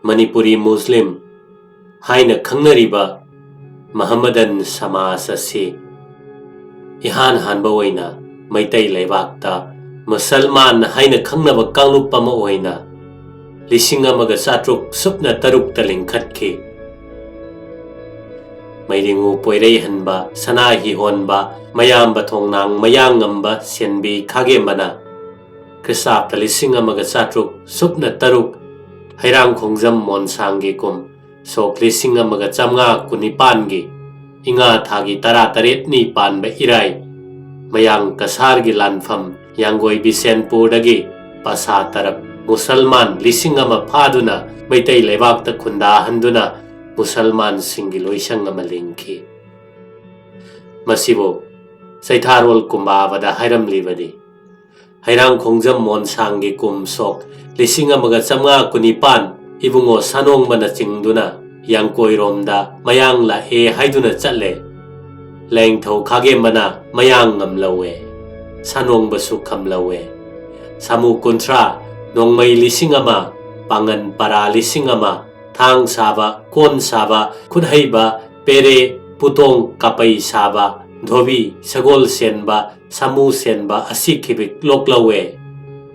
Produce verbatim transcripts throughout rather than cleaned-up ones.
ꯃꯅꯤꯄꯨꯔꯤ ꯃꯨꯁꯂꯤꯝ ꯍꯥꯏꯅ ꯈꯪꯅꯔꯤꯕ ꯃꯍꯝꯃꯗꯟ ꯁꯃꯥꯖ ꯑꯁꯤ ꯏꯍꯥꯟ ꯍꯥꯟꯕ ꯑꯣꯏꯅ ꯃꯩꯇꯩ ꯂꯩꯕꯥꯛꯇ ꯃꯨꯁꯜꯃꯥꯟ ꯍꯥꯏꯅ ꯈꯪꯅꯕ ꯀꯥꯡꯂꯨꯞ ꯑꯃ ꯑꯣꯏꯅ ꯂꯤꯁꯤꯡ ꯑꯃꯒ ꯆꯥꯇ꯭ꯔꯨꯛ ꯁꯨꯞꯅ ꯇꯔꯨꯛꯇ ꯂꯤꯡꯈꯠꯈꯤ꯫ ꯃꯩꯔꯤꯉꯨ ꯄꯣꯏꯔꯩꯍꯟꯕ, ꯁꯅꯥ ꯍꯤꯍꯣꯟꯕ, ꯃꯌꯥꯝꯕ ꯊꯣꯡꯅꯥꯡ ꯃꯌꯥꯡꯉꯝꯕ ꯁꯦꯟꯕꯤ ꯈꯥꯒꯦꯝꯕꯅ ꯈ꯭ꯔꯤꯁꯇꯥꯕꯇ ꯂꯤꯁꯤꯡ ꯑꯃꯒ ꯆꯥꯇ꯭ꯔꯨꯛ ꯁꯨꯞꯅ ꯇꯔꯨꯛ ꯍꯩꯔꯥꯡ ꯈꯣꯡꯖꯝ ꯃꯣꯟꯁꯥꯡꯒꯤ ꯀꯨꯝ ꯁꯣꯛ ꯂꯤꯁꯤꯡ ꯑꯃꯒ ꯆꯥꯝꯃꯉꯥ ꯀꯨꯟꯅꯤꯄꯥꯟꯒꯤ ꯏꯉꯥ ꯊꯥꯒꯤ ꯇꯔꯥꯇꯔꯦꯠꯅꯤ ꯄꯥꯟꯕ ꯏꯔꯥꯏ, ꯃꯌꯥꯡ ꯀꯁꯥꯔꯒꯤ ꯂꯥꯟꯐꯝ ꯌꯥꯡꯒꯣꯏ ꯕꯤꯁꯦꯟꯄꯨꯔꯗꯒꯤ ꯄꯁꯥ ꯇꯔꯞ ꯃꯨꯁꯜꯃꯥꯟ ꯂꯤꯁꯤꯡ ꯑꯃ ꯐꯥꯗꯨꯅ ꯃꯩꯇꯩ ꯂꯩꯕꯥꯛꯇ ꯈꯨꯟꯗꯥꯍꯟꯗꯨꯅ ꯃꯨꯁꯜꯃꯥꯟꯁꯤꯡꯒꯤ ꯂꯣꯏꯁꯪ ꯑꯃ ꯂꯤꯡꯈꯤ꯫ ꯃꯁꯤꯕꯨ ꯆꯩꯊꯥꯔꯣꯜ ꯀꯨꯝꯕꯥꯕꯗ ꯍꯥꯏꯔꯝꯂꯤꯕꯅꯤ꯫ ꯍꯩꯔꯥꯡ ꯈꯣꯡꯖꯝ ꯃꯣꯟꯁꯥꯡꯒꯤ ꯀꯨꯝ ꯁꯣꯛ ꯂꯤꯁꯤꯡ ꯑꯃꯒ ꯆꯥꯝꯃꯉꯥ ꯀꯨꯟꯅꯤꯄꯥꯟ ꯏꯕꯨꯡꯉꯣ ꯁꯥꯅꯣꯡꯕꯅ ꯆꯤꯡꯗꯨꯅ ꯌꯥꯡꯀꯣꯏꯔꯣꯝꯗ ꯃꯌꯥꯡ ꯂꯥꯛꯑꯦ ꯍꯥꯏꯗꯨꯅ ꯆꯠꯂꯦ꯫ ꯂꯦꯡꯊꯧ ꯈꯥꯒꯦꯝꯕꯅ ꯃꯌꯥꯡ ꯉꯝꯂꯧꯋꯦ, ꯁꯥꯅꯣꯡꯕꯁꯨ ꯈꯝꯂꯧꯋꯦ꯫ ꯁꯥꯃꯨ ꯀꯨꯟꯊ꯭ꯔꯥ, ꯅꯣꯡꯃꯩ ꯂꯤꯁꯤꯡ ꯑꯃ, ꯄꯥꯡꯒꯟ ꯄꯔꯥ ꯂꯤꯁꯤꯡ ꯑꯃ, ꯊꯥꯡ ꯁꯥꯕ, ꯀꯣꯟ ꯁꯥꯕ, ꯈꯨꯠꯍꯩꯕ, ꯄꯦꯔꯦ, ꯄꯨꯇꯣꯡ, ꯀꯥꯄꯩ ꯁꯥꯕ, ꯙꯣꯕꯤ, ꯁꯒꯣꯜ ꯁꯦꯟꯕ, ꯁꯥꯃꯨ ꯁꯦꯟꯕ ꯑꯁꯤ ꯈꯤꯕꯤꯛ ꯂꯣꯛꯂꯧꯋꯦ꯫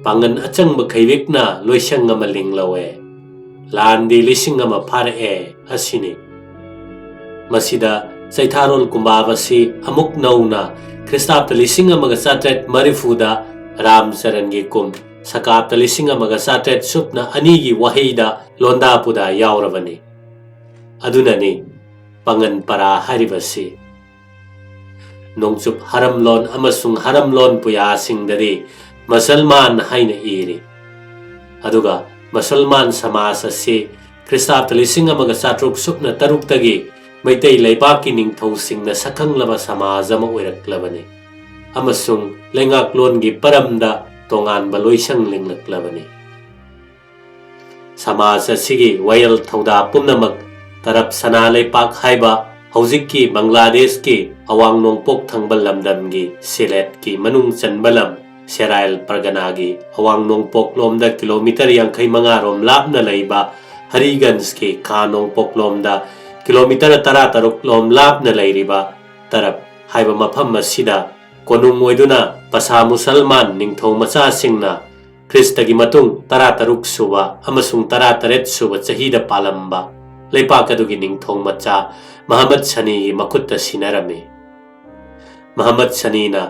ꯄꯥꯡꯒꯟ ꯑꯆꯪꯕ ꯈꯩꯕꯤꯛꯅ ꯂꯣꯏꯁꯪ ꯑꯃ ꯂꯤꯡꯂꯧꯋꯦ꯫ ꯂꯥꯟꯗꯤ ꯂꯤꯁꯤꯡ ꯑꯃ ꯐꯥꯔꯛꯑꯦ ꯑꯁꯤꯅꯤ꯫ ꯃꯁꯤꯗ ꯆꯩꯊꯥꯔꯣꯜ ꯀꯨꯝꯕꯥꯕꯁꯤ ꯑꯃꯨꯛ ꯅꯧꯅ ꯈ꯭ꯔꯤꯁꯇꯥꯕꯇ ꯂꯤꯁꯤꯡ ꯑꯃꯒ ꯆꯥꯇ꯭ꯔꯦꯠ ꯃꯔꯤꯐꯨꯗ ꯔꯥꯝꯆꯔꯟꯒꯤ ꯀꯨꯝ ꯁꯀꯥꯕꯇ ꯂꯤꯁꯤꯡ ꯑꯃꯒ ꯆꯥꯇ꯭ꯔꯦꯠ ꯁꯨꯞꯅ ꯑꯅꯤꯒꯤ ꯋꯥꯍꯩꯗ ꯂꯣꯟꯗꯥ ꯄꯨꯗꯥ ꯌꯥꯎꯔꯕꯅꯤ꯫ ꯑꯗꯨꯅꯅꯤ ꯄꯥꯡꯒꯟ ꯄꯔꯥ ꯍꯥꯏꯔꯤꯕꯁꯤ꯫ ꯅꯣꯡꯆꯨꯞ ꯍꯔꯝꯂꯣꯟ ꯑꯃꯁꯨꯡ ꯍꯔꯝꯂꯣꯟ ꯄꯨꯌꯥꯁꯤꯡꯗꯗꯤ ꯃꯁꯜꯃꯥꯟ ꯍꯥꯏꯅ ꯏꯔꯤ꯫ ꯑꯗꯨꯒ ꯃꯁꯜꯃꯥꯟ ꯁꯃꯥꯖ ꯑꯁꯤ ꯈ꯭ꯔꯤꯁꯇꯥꯕꯇ ꯂꯤꯁꯤꯡ ꯑꯃꯒ ꯆꯥꯇ꯭ꯔꯨꯛ ꯁꯨꯞꯅ ꯇꯔꯨꯛꯇꯒꯤ ꯃꯩꯇꯩ ꯂꯩꯕꯥꯛꯀꯤ ꯅꯤꯡꯊꯧꯁꯤꯡꯅ ꯁꯛꯈꯪꯂꯕ ꯁꯃꯥꯖ ꯑꯃ ꯑꯣꯏꯔꯛꯂꯕꯅꯤ ꯑꯃꯁꯨꯡ ꯂꯩꯉꯥꯛꯂꯣꯟꯒꯤ ꯄꯔꯝꯗ ꯇꯣꯉꯥꯟꯕ ꯂꯣꯏꯁꯪ ꯂꯤꯡꯂꯛꯂꯕꯅꯤ꯫ ꯁꯃꯥꯖ ꯑꯁꯤꯒꯤ ꯋꯥꯌꯦꯜ ꯊꯧꯗꯥ ꯄꯨꯝꯅꯃꯛ ꯇꯔꯞ ꯁꯅꯥ ꯂꯩꯄꯥꯛ ꯍꯥꯏꯕ ꯍꯧꯖꯤꯛꯀꯤ ꯕꯪꯒ꯭ꯂꯥꯗꯦꯁꯀꯤ ꯑꯋꯥꯡ ꯅꯣꯡꯄꯣꯛ ꯊꯪꯕ ꯂꯝꯗꯝꯒꯤ ꯁꯤꯂꯦꯠꯀꯤ ꯃꯅꯨꯡ ꯆꯟꯕ ꯂꯝ ꯁꯦꯔꯥꯏꯜ ꯄꯔꯒꯅꯥꯒꯤ ꯑꯋꯥꯡ ꯅꯣꯡꯄꯣꯛꯂꯣꯝꯗ ꯀꯤꯂꯣꯃꯤꯇꯔ ꯌꯥꯡꯈꯩ ꯃꯉꯥ ꯔꯣꯝ ꯂꯥꯞꯅ ꯂꯩꯕ ꯍꯔꯤꯒꯟꯖꯀꯤ ꯈꯥ ꯅꯣꯡꯄꯣꯛꯂꯣꯝꯗ ꯀꯤꯂꯣꯃꯤꯇꯔ ꯇꯔꯥꯇꯔꯨꯛ ꯂꯣꯝ ꯂꯥꯞꯅ ꯂꯩꯔꯤꯕ ꯇꯔꯞ ꯍꯥꯏꯕ ꯃꯐꯝ ꯑꯁꯤꯗ ꯀꯣꯅꯨꯡ ꯑꯣꯏꯗꯨꯅ ꯄꯁꯥ ꯃꯨꯁꯜꯃꯥꯟ ꯅꯤꯡꯊꯧ ꯃꯆꯥꯁꯤꯡꯅ ꯈ꯭ꯔꯤꯁꯇꯒꯤ ꯃꯇꯨꯡ ꯇꯔꯥꯇꯔꯨꯛ ꯁꯨꯕ ꯑꯃꯁꯨꯡ ꯇꯔꯥꯇꯔꯦꯠ ꯁꯨꯕ ꯆꯍꯤꯗ ꯄꯥꯜꯂꯝꯕ ꯂꯩꯄꯥꯛ ꯑꯗꯨꯒꯤ ꯅꯤꯡꯊꯧ ꯃꯆꯥ ꯃꯍꯃꯗ ꯁꯅꯤꯒꯤ ꯃꯈꯨꯠꯇ ꯁꯤꯟꯅꯔꯝꯃꯤ꯫ ꯃꯍꯃꯗ ꯁꯅꯤꯅ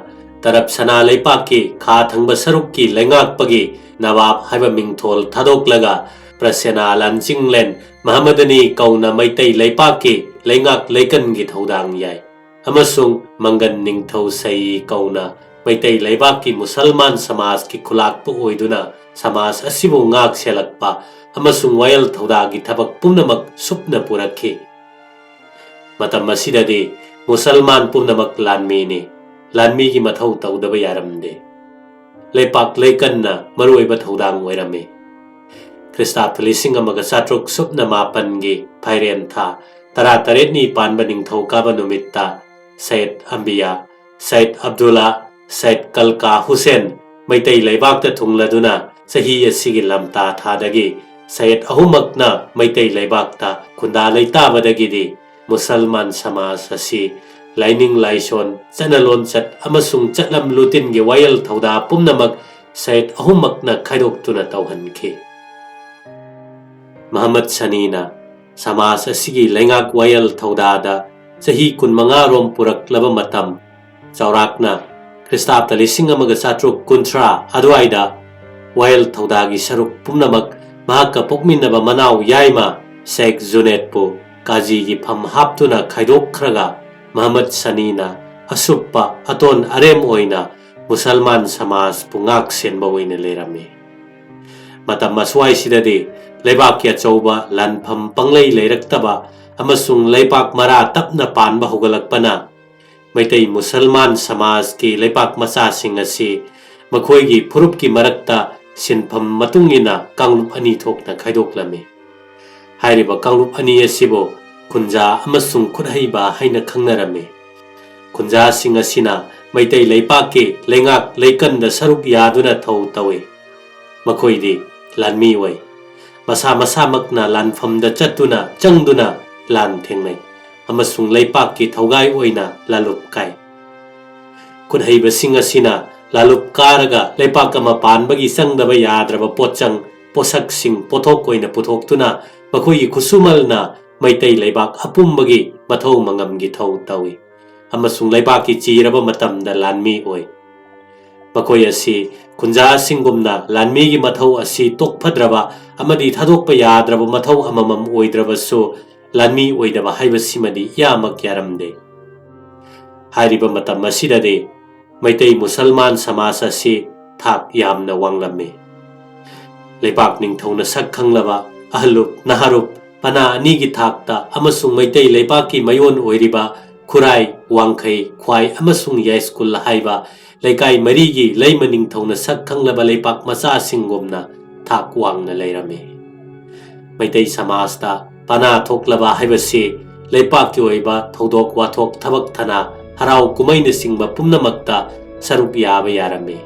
ꯇꯔꯞ ꯁꯅꯥ ꯂꯩꯄꯥꯛꯀꯤ ꯈꯥ ꯊꯪꯕ ꯁꯔꯨꯛꯀꯤ ꯂꯩꯉꯥꯛꯄꯒꯤ ꯅꯋꯥꯕ ꯍꯥꯏꯕ ꯃꯤꯡꯊꯣꯜ ꯊꯥꯗꯣꯛꯂꯒ ꯄ꯭ꯔꯁꯦꯅꯥ ꯂꯥꯟꯆꯤꯡꯂꯦꯟ ꯃꯍꯃꯗꯅꯤ ꯀꯧꯅ ꯃꯩꯇꯩ ꯂꯩꯄꯥꯛꯀꯤ ꯂꯩꯉꯥꯛ ꯂꯩꯀꯟꯒꯤ ꯊꯧꯗꯥꯡ ꯌꯥꯏ ꯑꯃꯁꯨꯡ ꯃꯪꯒꯟ ꯅꯤꯡꯊꯧ ꯁꯩ ꯀꯧꯅ ꯃꯩꯇꯩ ꯂꯩꯕꯥꯛꯀꯤ ꯃꯨꯁꯜꯃꯥꯟ ꯁꯃꯥꯖꯀꯤ ꯈꯨꯂꯥꯛꯄ ꯑꯣꯏꯗꯨꯅ ꯁꯃꯥꯖ ꯑꯁꯤꯕꯨ ꯉꯥꯛ ꯁꯦꯜꯂꯛꯄ ꯑꯃꯁꯨꯡ ꯋꯥꯌꯦꯜ ꯊꯧꯗꯥꯒꯤ ꯊꯕꯛ ꯄꯨꯝꯅꯃꯛ ꯁꯨꯞꯅ ꯄꯨꯔꯛꯈꯤ꯫ ꯃꯇꯝ ꯑꯁꯤꯗꯗꯤ ꯃꯨꯁꯜꯃꯥꯟ ꯄꯨꯝꯅꯃꯛ ꯂꯥꯟꯃꯤꯅꯤ꯫ ꯂꯥꯟꯃꯤꯒꯤ ꯃꯊꯧ ꯇꯧꯗꯕ ꯌꯥꯔꯝꯗꯦ꯫ ꯂꯩꯄꯥꯛ ꯂꯩꯀꯟꯅ ꯃꯔꯨꯑꯣꯏꯕ ꯊꯧꯗꯥꯡ ꯑꯣꯏꯔꯝꯃꯤ꯫ ꯈ꯭ꯔꯤꯁꯇꯥꯕ ꯂꯤꯁꯤꯡ ꯑꯃꯒ ꯆꯥꯇ꯭ꯔꯨꯛ ꯁꯨꯞꯅ ꯃꯥꯄꯟꯒꯤ ꯐꯥꯏꯔꯦꯟ ꯊꯥ ꯇꯔꯥꯇꯔꯦꯠꯅꯤ ꯄꯥꯟꯕ ꯅꯤꯡꯊꯧꯀꯥꯕ ꯅꯨꯃꯤꯠꯇ ꯁꯌꯦꯗ ꯑꯝꯕꯤꯌꯥ, ꯁꯌꯦꯗ ꯑꯕꯗꯨꯜꯂꯥ, ꯁꯌꯦꯗ ꯀꯜꯀꯥ ꯍꯨꯁꯦꯟ ꯃꯩꯇꯩ ꯂꯩꯕꯥꯛꯇ ꯊꯨꯡꯂꯗꯨꯅ ꯆꯍꯤ ꯑꯁꯤꯒꯤ ꯂꯝꯇꯥ ꯊꯥꯗꯒꯤ ꯁꯌꯦꯗ ꯑꯍꯨꯝꯃꯛꯅ ꯃꯩꯇꯩ ꯂꯩꯕꯥꯛꯇ ꯈꯨꯟꯗꯥ ꯂꯩꯇꯥꯕꯗꯒꯤꯗꯤ ꯃꯨꯁꯜꯃꯥꯟ ꯁꯃꯥꯖ ꯑꯁꯤ ꯂꯥꯏꯅꯤꯡ ꯂꯥꯏꯁꯣꯟ, ꯆꯠꯅ ꯂꯣꯟꯆꯠ ꯑꯃꯁꯨꯡ ꯆꯠꯂꯝ ꯂꯨꯇꯤꯟꯒꯤ ꯋꯥꯌꯦꯜ ꯊꯧꯗꯥ ꯄꯨꯝꯅꯃꯛ ꯁꯌꯦꯗ ꯑꯍꯨꯝꯃꯛꯅ ꯈꯥꯏꯗꯣꯛꯇꯨꯅ ꯇꯧꯍꯟꯈꯤ꯫ ꯃꯍꯃꯗ ꯁꯅꯤꯅ ꯁꯃꯥꯖ ꯑꯁꯤꯒꯤ ꯂꯩꯉꯥꯛ ꯋꯥꯌꯦꯜ ꯊꯧꯗꯥꯗ ꯆꯍꯤ ꯀꯨꯟꯃꯉꯥ ꯔꯣꯝ ꯄꯨꯔꯛꯂꯕ ꯃꯇꯝ, ꯆꯥꯎꯔꯥꯛꯅ ꯈ꯭ꯔꯤꯁꯇꯥꯕꯇ ꯂꯤꯁꯤꯡ ꯑꯃꯒ ꯆꯥꯇ꯭ꯔꯨꯛ ꯀꯨꯟꯊ꯭ꯔꯥ ꯑꯗꯨꯋꯥꯏꯗ ꯋꯥꯌꯦꯜ ꯊꯧꯗꯥꯒꯤ ꯁꯔꯨꯛ ꯄꯨꯝꯅꯃꯛ ꯃꯍꯥꯛꯀ ꯄꯣꯛꯃꯤꯟꯅꯕ ꯃꯅꯥꯎ ꯌꯥꯏꯃ ꯁꯦꯈ ꯖꯨꯅꯦꯗꯄꯨ ꯀꯥꯖꯤꯒꯤ ꯐꯝ ꯍꯥꯞꯇꯨꯅ ꯈꯥꯏꯗꯣꯛꯈ꯭ꯔꯒ ꯃꯍꯃꯗ ꯁꯅꯤꯅ ꯑꯁꯨꯞꯄ ꯑꯇꯣꯟ ꯑꯔꯦꯝ ꯑꯣꯏꯅ ꯃꯨꯁꯜꯃꯥꯟ ꯁꯃꯥꯖꯄꯨ ꯉꯥꯛ ꯁꯦꯟꯕ ꯑꯣꯏꯅ ꯂꯩꯔꯝꯃꯤ꯫ ꯃꯇꯝ ꯑꯁ꯭ꯋꯥꯏꯁꯤꯗꯗꯤ ꯂꯩꯕꯥꯛꯀꯤ ꯑꯆꯧꯕ ꯂꯥꯟꯐꯝ ꯄꯪꯂꯩ ꯂꯩꯔꯛꯇꯕ ꯑꯃꯁꯨꯡ ꯂꯩꯄꯥꯛ ꯃꯔꯥ ꯇꯞꯅ ꯄꯥꯟꯕ ꯍꯧꯒꯠꯂꯛꯄꯅ ꯃꯩꯇꯩ ꯃꯨꯁꯜꯃꯥꯟ ꯁꯃꯥꯖꯀꯤ ꯂꯩꯄꯥꯛ ꯃꯆꯥꯁꯤꯡ ꯑꯁꯤ ꯃꯈꯣꯏꯒꯤ ꯐꯨꯔꯨꯞꯀꯤ ꯃꯔꯛꯇ ꯁꯤꯟꯐꯝ ꯃꯇꯨꯡ ꯏꯟꯅ ꯀꯥꯡꯂꯨꯞ ꯑꯅꯤ ꯊꯣꯛꯅ ꯈꯥꯏꯗꯣꯛꯂꯝꯃꯤ꯫ ꯍꯥꯏꯔꯤꯕ ꯀꯥꯡꯂꯨꯞ ꯑꯅꯤ ꯑꯁꯤꯕꯨ ꯈꯨꯟꯖꯥ ꯑꯃꯁꯨꯡ ꯈꯨꯠꯍꯩꯕ ꯍꯥꯏꯅ ꯈꯪꯅꯔꯝꯃꯤ꯫ ꯈꯨꯟꯖꯥꯁꯤꯡ ꯑꯁꯤꯅ ꯃꯩꯇꯩ ꯂꯩꯄꯥꯛꯀꯤ ꯂꯩꯉꯥꯛ ꯂꯩꯀꯟꯗ ꯁꯔꯨꯛ ꯌꯥꯗꯨꯅ ꯊꯧ ꯇꯧꯏ꯫ ꯃꯈꯣꯏꯗꯤ ꯂꯥꯟꯃꯤ ꯑꯣꯏ꯫ ꯃꯁꯥ ꯃꯁꯥꯃꯛꯅ ꯂꯥꯟꯐꯝꯗ ꯆꯠꯇꯨꯅ ꯆꯪꯗꯨꯅ ꯂꯥꯟ ꯊꯦꯡꯅꯩ ꯑꯃꯁꯨꯡ ꯂꯩꯄꯥꯛꯀꯤ ꯊꯧꯒꯥꯏ ꯑꯣꯏꯅ ꯂꯥꯂꯨꯞ ꯀꯥꯏ꯫ ꯈꯨꯠꯍꯩꯕꯁꯤꯡ ꯑꯁꯤꯅ ꯂꯥꯂꯨꯞ ꯀꯥꯔꯒ ꯂꯩꯄꯥꯛ ꯑꯃ ꯄꯥꯟꯕꯒꯤ ꯆꯪꯗꯕ ꯌꯥꯗ꯭ꯔꯕ ꯄꯣꯠꯆꯪ ꯄꯣꯠꯁꯛꯁꯤꯡ ꯄꯣꯠꯊꯣꯛ ꯑꯣꯏꯅ ꯄꯨꯊꯣꯛꯇꯨꯅ ꯃꯈꯣꯏꯒꯤ ꯈꯨꯠꯁꯨꯃꯜꯅ ꯃꯩꯇꯩ ꯂꯩꯕꯥꯛ ꯑꯄꯨꯝꯕꯒꯤ ꯃꯊꯧ ꯃꯉꯝꯒꯤ ꯊꯧ ꯇꯧꯏ ꯑꯃꯁꯨꯡ ꯂꯩꯕꯥꯛꯀꯤ ꯆꯤꯔꯕ ꯃꯇꯝꯗ ꯂꯥꯟꯃꯤ ꯑꯣꯏ꯫ ꯃꯈꯣꯏ ꯑꯁꯤ ꯈꯨꯟꯖꯥꯁꯤꯡꯒꯨꯝꯅ ꯂꯥꯟꯃꯤꯒꯤ ꯃꯊꯧ ꯑꯁꯤ ꯇꯣꯛꯐꯗ꯭ꯔꯕ ꯑꯃꯗꯤ ꯊꯥꯗꯣꯛꯄ ꯌꯥꯗ꯭ꯔꯕ ꯃꯊꯧ ꯑꯃꯃꯝ ꯑꯣꯏꯗ꯭ꯔꯕꯁꯨ, ꯂꯥꯟꯃꯤ ꯑꯣꯏꯗꯕ ꯍꯥꯏꯕꯁꯤꯃꯗꯤ ꯏꯌꯥꯃꯛ ꯌꯥꯔꯝꯗꯦ꯫ ꯍꯥꯏꯔꯤꯕ ꯃꯇꯝ ꯑꯁꯤꯗꯗꯤ ꯃꯩꯇꯩ ꯃꯨꯁꯜꯃꯥꯟ ꯁꯃꯥꯖ ꯑꯁꯤ ꯊꯥꯛ ꯌꯥꯝꯅ ꯋꯥꯡꯂꯝꯃꯤ꯫ ꯂꯩꯄꯥꯛ ꯅꯤꯡꯊꯧꯅ ꯁꯛ ꯈꯪꯂꯕ ꯑꯍꯜꯂꯨꯞ ꯅꯍꯥꯔꯨꯞ ꯄꯅꯥ ꯑꯅꯤꯒꯤ ꯊꯥꯛꯇ ꯑꯃꯁꯨꯡ ꯃꯩꯇꯩ ꯂꯩꯕꯥꯛꯀꯤ ꯃꯌꯣꯟ ꯑꯣꯏꯔꯤꯕ ꯈꯨꯔꯥꯏ, ꯋꯥꯡꯈꯩ, ꯈ꯭ꯋꯥꯏ ꯑꯃꯁꯨꯡ ꯌꯥꯏꯁ꯭ꯀꯨꯜ ꯍꯥꯏꯕ ꯂꯩꯀꯥꯏ ꯃꯔꯤꯒꯤ ꯂꯩꯃ ꯅꯤꯡꯊꯧꯅ ꯁꯛ ꯈꯪꯂꯕ ꯂꯩꯄꯥꯛ ꯃꯆꯥꯁꯤꯡꯒꯨꯝꯅ ꯊꯥꯛ ꯋꯥꯡꯅ ꯂꯩꯔꯝꯃꯤ꯫ ꯃꯩꯇꯩ ꯁꯃꯥꯖꯇ ꯄꯅꯥ ꯊꯣꯛꯂꯕ ꯍꯥꯏꯕꯁꯤ ꯂꯩꯄꯥꯛꯀꯤ ꯑꯣꯏꯕ ꯊꯧꯗꯣꯛ ꯋꯥꯊꯣꯛ, ꯊꯕꯛ ꯊꯅꯥ, ꯍꯔꯥꯎ ꯀꯨꯝꯍꯩꯅꯆꯤꯡꯕ ꯄꯨꯝꯅꯃꯛꯇ ꯁꯔꯨꯛ ꯌꯥꯕ ꯌꯥꯔꯝꯃꯤ꯫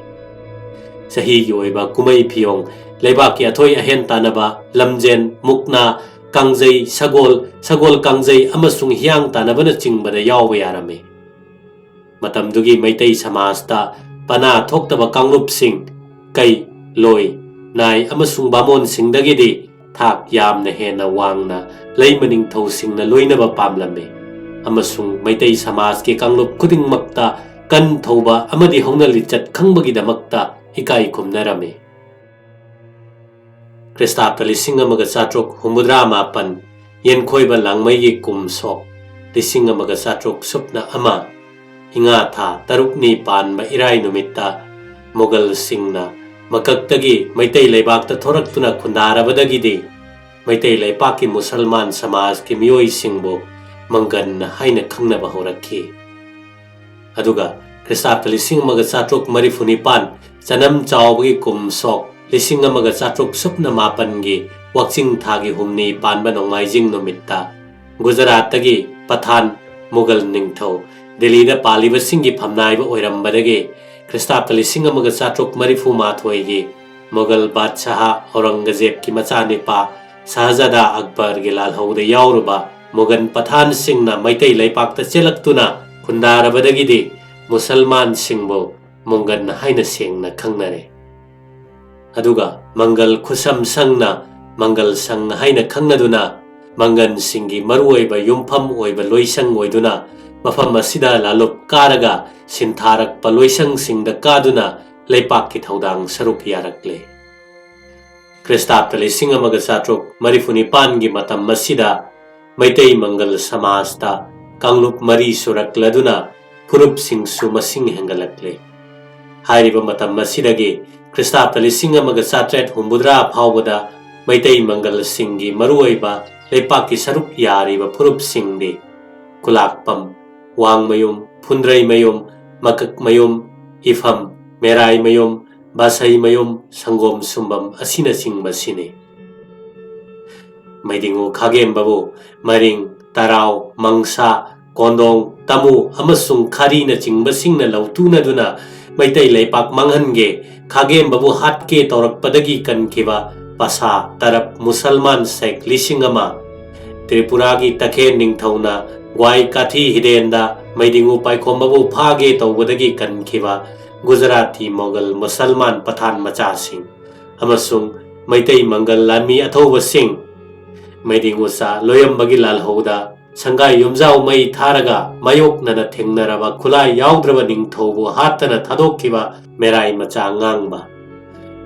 ꯆꯍꯤꯒꯤ ꯑꯣꯏꯕ ꯀꯨꯝꯍꯩ ꯐꯤꯌꯣꯡ, ꯂꯩꯕꯥꯛꯀꯤ ꯑꯊꯣꯏ ꯑꯍꯦꯟ ꯇꯥꯟꯅꯕ, ꯂꯝꯖꯦꯟ, ꯃꯨꯛꯅꯥ, ꯀꯥꯡꯖꯩ, ꯁꯒꯣꯜ, ꯁꯒꯣꯜ ꯀꯥꯡꯖꯩ ꯑꯃꯁꯨꯡ ꯍꯤꯌꯥꯡ ꯇꯥꯟꯅꯕꯅꯆꯤꯡꯕꯗ ꯌꯥꯎꯕ ꯌꯥꯔꯝꯃꯤ꯫ ꯃꯇꯝꯗꯨꯒꯤ ꯃꯩꯇꯩ ꯁꯃꯥꯖꯇ ꯄꯅꯥ ꯊꯣꯛꯇꯕ ꯀꯥꯡꯂꯨꯞꯁꯤꯡ, ꯀꯩ, ꯂꯣꯏ, ꯅꯥꯏ ꯑꯃꯁꯨꯡ ꯕꯥꯃꯣꯟꯁꯤꯡꯗꯒꯤꯗꯤ ꯊꯥꯛ ꯌꯥꯝꯅ ꯍꯦꯟꯅ ꯋꯥꯡꯅ ꯂꯩꯃ ꯅꯤꯡꯊꯧꯁꯤꯡꯅ ꯂꯣꯏꯅꯕ ꯄꯥꯝꯂꯝꯃꯤ, ꯑꯃꯁꯨꯡ ꯃꯩꯇꯩ ꯁꯃꯥꯖꯀꯤ ꯀꯥꯡꯂꯨꯞ ꯈꯨꯗꯤꯡꯃꯛꯇ ꯀꯟ ꯊꯧꯕ ꯑꯃꯗꯤ ꯍꯧꯅ ꯂꯤꯆꯠ ꯈꯪꯕꯒꯤꯗꯃꯛꯇ ꯏꯀꯥꯏ ꯈꯨꯝꯅꯔꯝꯃꯤ꯫ ꯈ꯭ꯔꯤꯁꯇꯥꯕꯇ ꯂꯤꯁꯤꯡ ꯑꯃꯒ ꯆꯥꯇ꯭ꯔꯨꯛ ꯍꯨꯝꯐꯨꯇꯔꯥ ꯃꯥꯄꯟ, ꯌꯦꯟꯈꯣꯏꯕ ꯂꯥꯡꯃꯩꯒꯤ ꯀꯨꯝ ꯁꯣꯛ ꯂꯤꯁꯤꯡ ꯑꯃꯒ ꯆꯥꯇ꯭ꯔꯨꯛ ꯁꯨꯞꯅ ꯑꯃ, ꯏꯉꯥ ꯊꯥ ꯇꯔꯨꯛꯅꯤ ꯄꯥꯟꯕ ꯏꯔꯥꯏ ꯅꯨꯃꯤꯠꯇ ꯃꯨꯒꯜꯁꯤꯡꯅ ꯃꯀꯛꯇꯒꯤ ꯃꯩꯇꯩ ꯂꯩꯕꯥꯛꯇ ꯊꯣꯔꯛꯇꯨꯅ ꯈꯨꯟꯗꯥꯔꯕꯗꯒꯤꯗꯤ ꯃꯩꯇꯩ ꯂꯩꯄꯥꯛꯀꯤ ꯃꯨꯁꯜꯃꯥꯟ ꯁꯃꯥꯖꯀꯤ ꯃꯤꯑꯣꯏꯁꯤꯡꯕꯨ ꯃꯪꯒꯟ ꯍꯥꯏꯅ ꯈꯪꯅꯕ ꯍꯧꯔꯛꯈꯤ꯫ ꯑꯗꯨꯒ ꯈ꯭ꯔꯤꯁꯇꯥꯕꯇ ꯂꯤꯁꯤꯡ ꯑꯃꯒ ꯆꯥꯇ꯭ꯔꯨꯛ ꯃꯔꯤꯐꯨ ꯅꯤꯄꯥꯟ, ꯆꯅꯝ ꯆꯥꯎꯕꯒꯤ ꯀꯨꯝ ꯁꯣꯛ ꯂꯤꯁꯤꯡ ꯑꯃꯒ ꯆꯥꯇ꯭ꯔꯨꯛ ꯁꯨꯞꯅ ꯃꯥꯄꯟꯒꯤ ꯋꯥꯛꯆꯤꯡ ꯊꯥꯒꯤ ꯍꯨꯝꯅꯤ ꯄꯥꯟꯕ ꯅꯣꯡꯃꯥꯏꯖꯤꯡ ꯅꯨꯃꯤꯠꯇ ꯒꯨꯖꯔꯥꯠꯇꯒꯤ ꯄꯊꯥꯟ ꯃꯨꯒꯜ ꯅꯤꯡꯊꯧ ꯗꯤꯜꯂꯤꯗ ꯄꯥꯜꯂꯤꯕꯁꯤꯡꯒꯤ ꯐꯝꯅꯥꯏꯕ ꯑꯣꯏꯔꯝꯕꯗꯒꯤ ꯈ꯭ꯔꯤꯁꯇꯥꯕꯇ ꯂꯤꯁꯤꯡ ꯑꯃꯒ ꯆꯥꯇ꯭ꯔꯨꯛ ꯃꯔꯤꯐꯨ ꯃꯥꯊꯣꯏꯒꯤ ꯃꯨꯒꯜ ꯕꯥꯗꯁꯥꯍ ꯑꯧꯔꯪꯒꯖꯦꯕꯀꯤ ꯃꯆꯥꯅꯤꯄꯥ ꯁꯍꯖꯥꯗꯥ ꯑꯛꯕꯔꯒꯤ ꯂꯥꯜꯍꯧꯗ ꯌꯥꯎꯔꯨꯕ ꯃꯨꯒꯜ ꯄꯊꯥꯟꯁꯤꯡꯅ ꯃꯩꯇꯩ ꯂꯩꯄꯥꯛꯇ ꯆꯦꯜꯂꯛꯇꯨꯅ ꯈꯨꯟꯗꯥꯔꯕꯗꯒꯤꯗꯤ ꯃꯨꯁꯜꯃꯥꯟꯁꯤꯡꯕꯨ ꯃꯨꯒꯜ ꯍꯥꯏꯅ ꯁꯦꯡꯅ ꯈꯪꯅꯔꯦ꯫ ꯑꯗꯨꯒ ꯃꯪꯒꯜ ꯈꯨꯁꯝ ꯁꯪꯅ ꯃꯪꯒꯜ ꯁꯪ ꯍꯥꯏꯅ ꯈꯪꯅꯗꯨꯅ ꯃꯪꯒꯜꯁꯤꯡꯒꯤ ꯃꯔꯨꯑꯣꯏꯕ ꯌꯨꯝꯐꯝ ꯑꯣꯏꯕ ꯂꯣꯏꯁꯪ ꯑꯣꯏꯗꯨꯅ ꯃꯐꯝ ꯑꯁꯤꯗ ꯂꯥꯂꯨꯞ ꯀꯥꯔꯒ ꯁꯤꯟꯊꯥꯔꯛꯄ ꯂꯣꯏꯁꯪꯁꯤꯡꯗ ꯀꯥꯗꯨꯅ ꯂꯩꯄꯥꯛꯀꯤ ꯊꯧꯗꯥꯡ ꯁꯔꯨꯛ ꯌꯥꯔꯛꯂꯦ꯫ ꯈ꯭ꯔꯤꯁꯇꯥꯕꯇ ꯂꯤꯁꯤꯡ ꯑꯃꯒ ꯆꯥꯇ꯭ꯔꯨꯛ ꯃꯔꯤꯐꯨ ꯅꯤꯄꯥꯟꯒꯤ ꯃꯇꯝ ꯑꯁꯤꯗ ꯃꯩꯇꯩ ꯃꯪꯒꯜ ꯁꯃꯥꯖꯇ ꯀꯥꯡꯂꯨꯞ ꯃꯔꯤ ꯁꯨꯔꯛꯂꯗꯨꯅ ꯐꯨꯔꯨꯞꯁꯤꯡꯁꯨ ꯃꯁꯤꯡ ꯍꯦꯟꯒꯠꯂꯛꯂꯦ꯫ ꯍꯥꯏꯔꯤꯕ ꯃꯇꯝ ꯑꯁꯤꯗꯒꯤ ꯈ꯭ꯔꯤꯁꯇꯥꯕꯇ ꯂꯤꯁꯤꯡ ꯑꯃꯒ ꯆꯥꯇ꯭ꯔꯦꯠ ꯍꯨꯝꯐꯨꯇꯔꯥ ꯐꯥꯎꯕꯗ ꯃꯩꯇꯩ ꯃꯪꯒꯜꯁꯤꯡꯒꯤ ꯃꯔꯨꯑꯣꯏꯕ ꯂꯩꯄꯥꯛꯀꯤ ꯁꯔꯨꯛ ꯌꯥꯔꯤꯕ ꯐꯨꯔꯨꯞꯁꯤꯡꯗꯤ ꯈꯨꯂꯥꯛꯄꯝ, ꯋꯥꯡꯃꯌꯨꯝ, ꯐꯨꯟꯗ꯭ꯔꯩꯃꯌꯨꯝ, ꯃꯀꯛꯃꯌꯨꯝ, ꯏꯐꯝ, ꯃꯦꯔꯥꯏꯃꯌꯨꯝ, ꯕꯥꯁꯩꯃꯌꯨꯝ, ꯁꯪꯒꯣꯝ ꯁꯨꯝꯕꯝ ꯑꯁꯤꯅꯆꯤꯡꯕꯁꯤꯅꯤ꯫ ꯃꯩꯗꯤꯡꯉꯨ ꯈꯥꯒꯦꯝꯕꯕꯨ ꯃꯔꯤꯡ, ꯇꯔꯥꯎ, ꯃꯪꯁꯥ, ꯀꯣꯟꯗꯣꯡ, ꯇꯃꯨ ꯑꯃꯁꯨꯡ ꯈꯥꯔꯤꯅꯆꯤꯡꯕꯁꯤꯡꯅ ꯂꯧꯇꯨꯅꯗꯨꯅ ꯃꯩꯇꯩ ꯂꯩꯄꯥꯛ ꯃꯥꯡꯍꯟꯒꯦ, ꯈꯥꯒꯦꯝꯕꯕꯨ ꯍꯥꯠꯀꯦ ꯇꯧꯔꯛꯄꯗꯒꯤ ꯀꯟꯈꯤꯕ ꯄꯁꯥ ꯇꯔꯞ ꯃꯨꯁꯜꯃꯥꯟ ꯁꯦꯛ ꯂꯤꯁꯤꯡ ꯑꯃ, ꯇ꯭ꯔꯤꯄꯨꯔꯥꯒꯤ ꯇꯈꯦꯜ ꯅꯤꯡꯊꯧꯅ ꯒ꯭ꯋꯥꯏ ꯀꯥꯊꯤ ꯍꯤꯗꯦꯟꯗ ꯃꯩꯗꯤꯡꯉꯨ ꯄꯥꯏꯈꯣꯝꯕꯕꯨ ꯐꯥꯒꯦ ꯇꯧꯕꯗꯒꯤ ꯀꯟꯈꯤꯕ ꯒꯨꯖꯔꯥꯇꯤ ꯃꯣꯒꯜ ꯃꯨꯁꯜꯃꯥꯟ ꯄꯊꯥꯟ ꯃꯆꯥꯁꯤꯡ ꯑꯃꯁꯨꯡ ꯃꯩꯇꯩ ꯃꯪꯒꯜ ꯂꯥꯟꯃꯤ ꯑꯊꯧꯕꯁꯤꯡ, ꯃꯩꯗꯤꯡꯉꯨꯆꯥ ꯂꯣꯌꯝꯕꯒꯤ ꯂꯥꯜꯍꯧꯗ ꯁꯪꯒꯥꯏ ꯌꯨꯝꯖꯥꯎ ꯃꯩ ꯊꯥꯔꯒ ꯃꯥꯌꯣꯛꯅꯅ ꯊꯦꯡꯅꯔꯕ ꯈꯨꯠꯂꯥꯏ ꯌꯥꯎꯗ꯭ꯔꯕ ꯅꯤꯡꯊꯧꯕꯨ ꯍꯥꯠꯇꯅ ꯊꯥꯗꯣꯛꯈꯤꯕ ꯃꯦꯔꯥꯏ ꯃꯆꯥ ꯉꯥꯡꯕ,